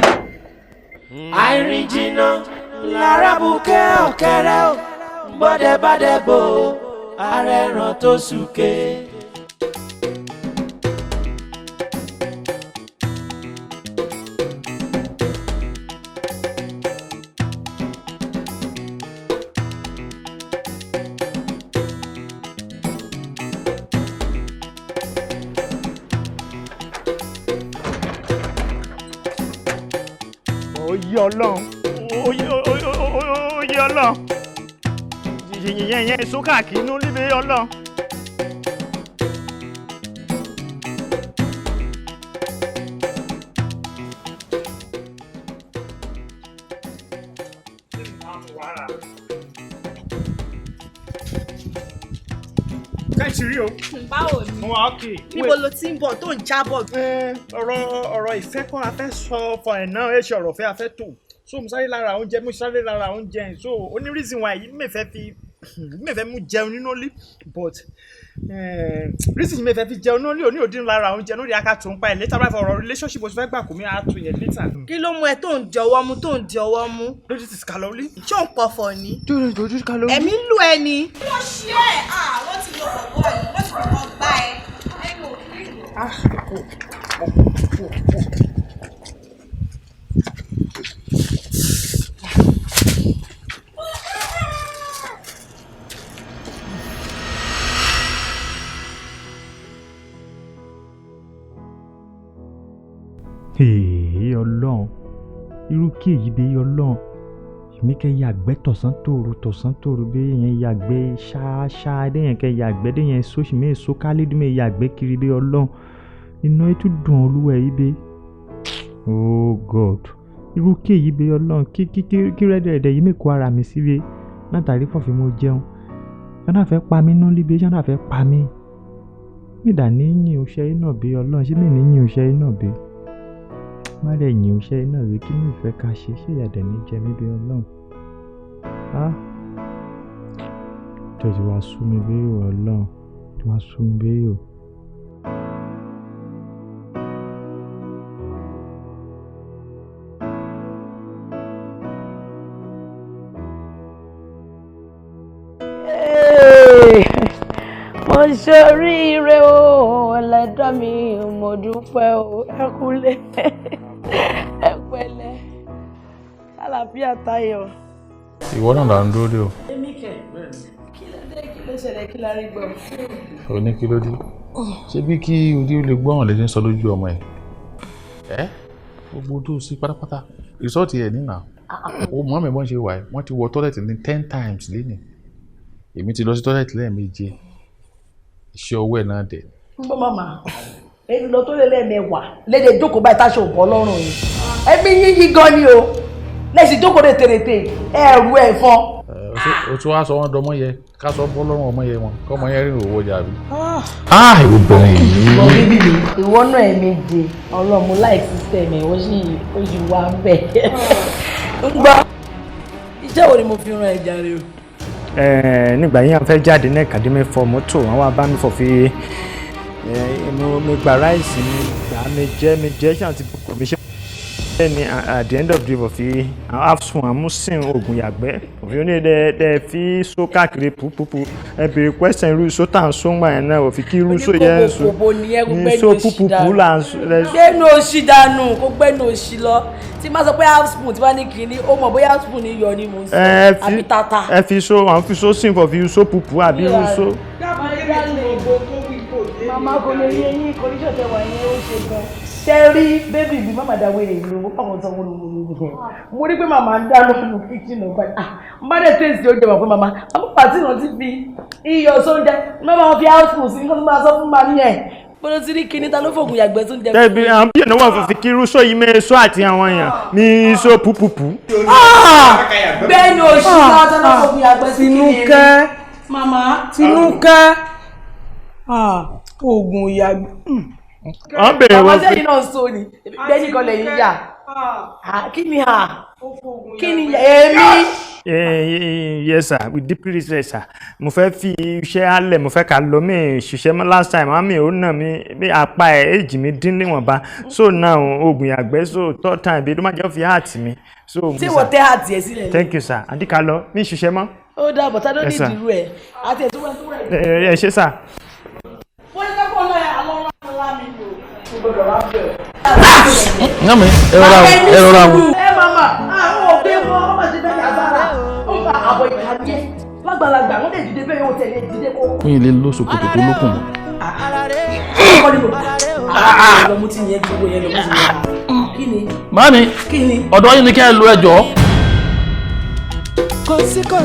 Speaker 1: Àìrìn jìnnà lára bùkẹ́ ọ̀kẹ́rẹ́ o, bọ́dẹ̀bọ́dẹ̀ bò ó, ààrẹ ràn tó súnké.
Speaker 4: Oyè Ọlọ́run, oyè Ọlọ́run, yìnyín yẹn sókà kì í nú níbi Ọlọ́run. Kẹ́ǹtì rí o.
Speaker 16: Báwo ni?
Speaker 4: Mo wà ókè.
Speaker 16: Níbo lo ti ń bọ̀ tó ń jábọ̀?
Speaker 4: Ọ̀rọ̀ ìfẹ́ kọ́ a fẹ́ sọ fọ ẹ̀ náà, ẹ ṣe ọ̀rọ̀ fẹ́ a fẹ́ tò. So mo sáré lára oúnjẹ, mo sáré lára oúnjẹ. So ó ní reason why yìí mi fẹ́ fi mi fẹ́ mú jẹun nínú ilé, but reason mi fẹ́ fi jẹun nínú ilé òní òdín lára oúnjẹ lórí akátó ń pa ẹ̀ later bá fọ ọ̀rọ̀ relationship o ti fẹ́ gbà kó mi á tó yẹn later.
Speaker 16: Kí ló mú ẹ tó ń di ọwọ́ mú tó ń di ọwọ́ mú?
Speaker 4: Lójú ti kàlọ́lí.
Speaker 16: Ṣé ò ń pọ̀fọ̀ ni?
Speaker 4: Lójú kàlọ́lí.
Speaker 16: Ẹ̀mí ń lù ẹ ni. Kí ló ṣe ẹ́? Wọ́n ti lọ bọ̀bọ̀ yìí, wọ́n ti bọ̀bọ̀ gbá ẹ. Ẹnu ò kí ń lò.
Speaker 4: Èè Ọlọ́run, irú kí èyí bẹ́ẹ̀ Ọlọ́run, èmi kẹ́ yàgbẹ́ tọ̀sán tòru tọ̀sán tòru bẹ́ẹ̀ yẹn yàgbẹ́ ṣáṣá déyẹn kẹ́ yàgbẹ́ déyẹn sóṣì mẹ́ èso kálídùn mẹ́ yàgbẹ́ kiri bẹ́ẹ̀ Ọlọ́run, iná ètò dùn olúwa yìí bẹ́ẹ̀. Oh God, irú kí èyí bẹ́ẹ̀ Ọlọ́run, kí kí kí rẹ́dẹ̀rẹ́dẹ̀ yìí mẹ́kọ̀ọ́ ara mi síbi látàrí fọ̀fin mo jẹun, ṣáná fẹ́ pa mí ná líbe, ṣáná fẹ́ pa mí. Mi dà ní yìn òṣè iná bẹ́ẹ̀ Ọlọ́run, ṣé mi ní yìn òṣè iná bẹ́ẹ̀? Má dẹ̀ yìn òṣè iná rèé, kí ni ìfẹ́ ká ṣe, ṣé ìyà dẹ̀ ní jẹ mí bí Ọlọ́run? Á tẹ̀sí wàá sú mi bí Ọlọ́run, tí wàá sú mi bí o.
Speaker 7: Ṣoríire o, ẹlẹ́dàá mi, mo dúpẹ́ o. Ẹ kúlẹ̀, ẹ pẹ̀lẹ́, àlàáfíà tayọ̀.
Speaker 2: Ìwọ náà là ń dúró dé o.
Speaker 7: Èmi kẹ̀, kí ló dé, kí ló ṣẹlẹ̀, kí la rí gbọ́?
Speaker 2: O ní kí ló dé? Ṣé bí kí orí ó lè gbọ́ràn lè ṣe ń sọ lójú ọmọ ẹ̀? Ẹ́ gbogbo tó sí pátápátá rìsọ́ọ̀tì ẹ̀ nínà. O mọ̀ mi bọ́n ṣe wà ẹ́, wọ́n ti wọ tọ́lẹ̀tì ní 10 times lénìí. Èmi ti lọ sí tọ́lẹ̀tì lẹ́ẹ̀méje. Iṣẹ́ ọwọ́ ẹ̀ náà dẹ̀.
Speaker 3: Ń bọ́ màmá, èyí lọ tó lé lẹ́ẹ̀mẹwàá léde jókòó báyìí táṣọ ò bọ́ lọ́rùn yìí. Ẹbí yíyí gan ni o, lẹ́sìn jókòó lè tèrètè ẹ̀rù ẹ̀fọn.
Speaker 2: O tún wá sọ wọn dọmọ yẹ ká sọ bọ́ lọ́rùn ọmọ yẹ wọn kọ́ ọmọ yẹn rìn òwò jàbí. Ah, obìnrin yìí.
Speaker 3: Bọ̀ bíbí mi, ìwọ náà ẹ̀ méje, ọlọ́mú láì sísẹ̀ mi, ó sì wá bẹ̀. Ń gbọ́, iṣẹ́ wo ni mo fi ran ẹ jàre o?
Speaker 4: Nígbà yín a fẹ́ jáde ní academy fọ mọ́tò wọn wá bá mi fọ̀ fi mo gba ráìsì mi gbà mi jẹ́ ṣáà ti kò mi ṣe ni at the end of the day fi half spoon àmúsìn oògùn yàgbẹ́ òfin ní ẹ fi so káàkiri púpúpú ẹ bèrè question irú iṣó tá à ń so ń gbà yẹn náà òfin kí irú iṣó yẹn ń so ní so púpúpú là ń so.
Speaker 3: Gbẹ́nu òṣì dànù kó gbẹ́nu òṣì lọ tí má sọ pé half spoon tí bá ní kinní ó mọ̀ bóyá half spoon ní iyọ̀ ni mò ń sọ àbí tata.
Speaker 4: Ẹ fi so àwọn fi so sìn fọ fi so púpú àbí irú so.
Speaker 3: Màmá kò lè yé yín kọ́níṣọ̀ tẹ wà yẹn ó ṣe gan. Ṣé rí bébì mi màmá dá wèrè ìlú owó pàmò sanwó lówó mo rí pé màmá ń dáná nínú kíchìn náà báyìí. N bá dẹ̀ tẹ̀sí oúnjẹ wà pé màmá màmá pàtí ìrántí fi iyọ̀ sóúnjẹ màmá wọn fi house food sí nǹkan tó máa sọ fún màmí ẹ̀. Bọ́lá ti rí kinní ta ló fògùn yàgbẹ́ tó ń jẹ.
Speaker 4: Tẹ́bi àwọn bí ẹ̀nà wà fún fi kí irú sọ yìí mẹ́sọ́ àti àwọn èèyàn ní sọ púpùpù.
Speaker 3: Bẹ́ẹ̀ni òṣì lọ́wọ́ tó fògùn yàgbẹ́ sí kinní.
Speaker 17: Tinúkẹ́.
Speaker 3: Màmá.
Speaker 17: Tinúkẹ́. Oògùn ìyàgbẹ́.
Speaker 4: Wọ́n bèrè
Speaker 3: Màmá
Speaker 4: wọ́n
Speaker 3: sẹ́yìn náà sọ ni bẹ́ẹ̀ni kan lẹ́yìn yà. Kí ni hà? Kí ni èmi?
Speaker 4: Yes sir, with deep respect sir. Mo fẹ́ fi iṣẹ́ alẹ̀, mo fẹ́ ká lọ mí ṣiṣẹ́ mọ́ last time, àmì ò nà mí apá ẹ̀ èjì mi dín níwọ̀nba. So now oògùn ìyàgbẹ́ so third time bí ló má jẹ́ fi heart mi. So
Speaker 3: Tí wọ́n tẹ́ heart ẹ̀ sílẹ̀.
Speaker 4: Thank you sir, àǹtí ká lọ, mi ṣiṣẹ́ mọ́.
Speaker 3: Ó dàbọ̀ tá ló ní
Speaker 4: Yes, sir.
Speaker 3: ìdírú ẹ̀ àti ẹ̀ tó wẹ̀ tó rẹ̀.
Speaker 4: Ẹ ṣé sir.
Speaker 3: Wọ́n ní kẹ́kọ̀ọ́ lọ́yà àlọ́ ńlá mi lò. Mo gbọ́dọ̀ wá bẹ̀ ọ́.
Speaker 2: Nyàmí ẹ rọra o, ẹ rọra o.
Speaker 3: Ẹ màmá, àwọn òbí wọn ọmọ ti bẹ́ẹ̀ yàtara, ó ń fa àbọ̀ ìkànnì ẹ̀. Lágbàlagbà, wọ́n lè dìde bẹ́ẹ̀ yóò tẹ̀lé dìde kó.
Speaker 2: Fún ilé ló ṣòkòtò tó lókùn mọ́.
Speaker 3: Kọ́ ni mo lọ mú tí yẹn gbogbo yẹn lọ mú tí yẹn. Kí ni?
Speaker 2: Màámi,
Speaker 3: Kí ni?
Speaker 2: ọ̀dọ̀ yín ni kẹ́ ẹ lo ẹjọ́.
Speaker 1: Kò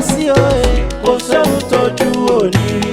Speaker 1: sí òye, kò sóhun tójú òní rí.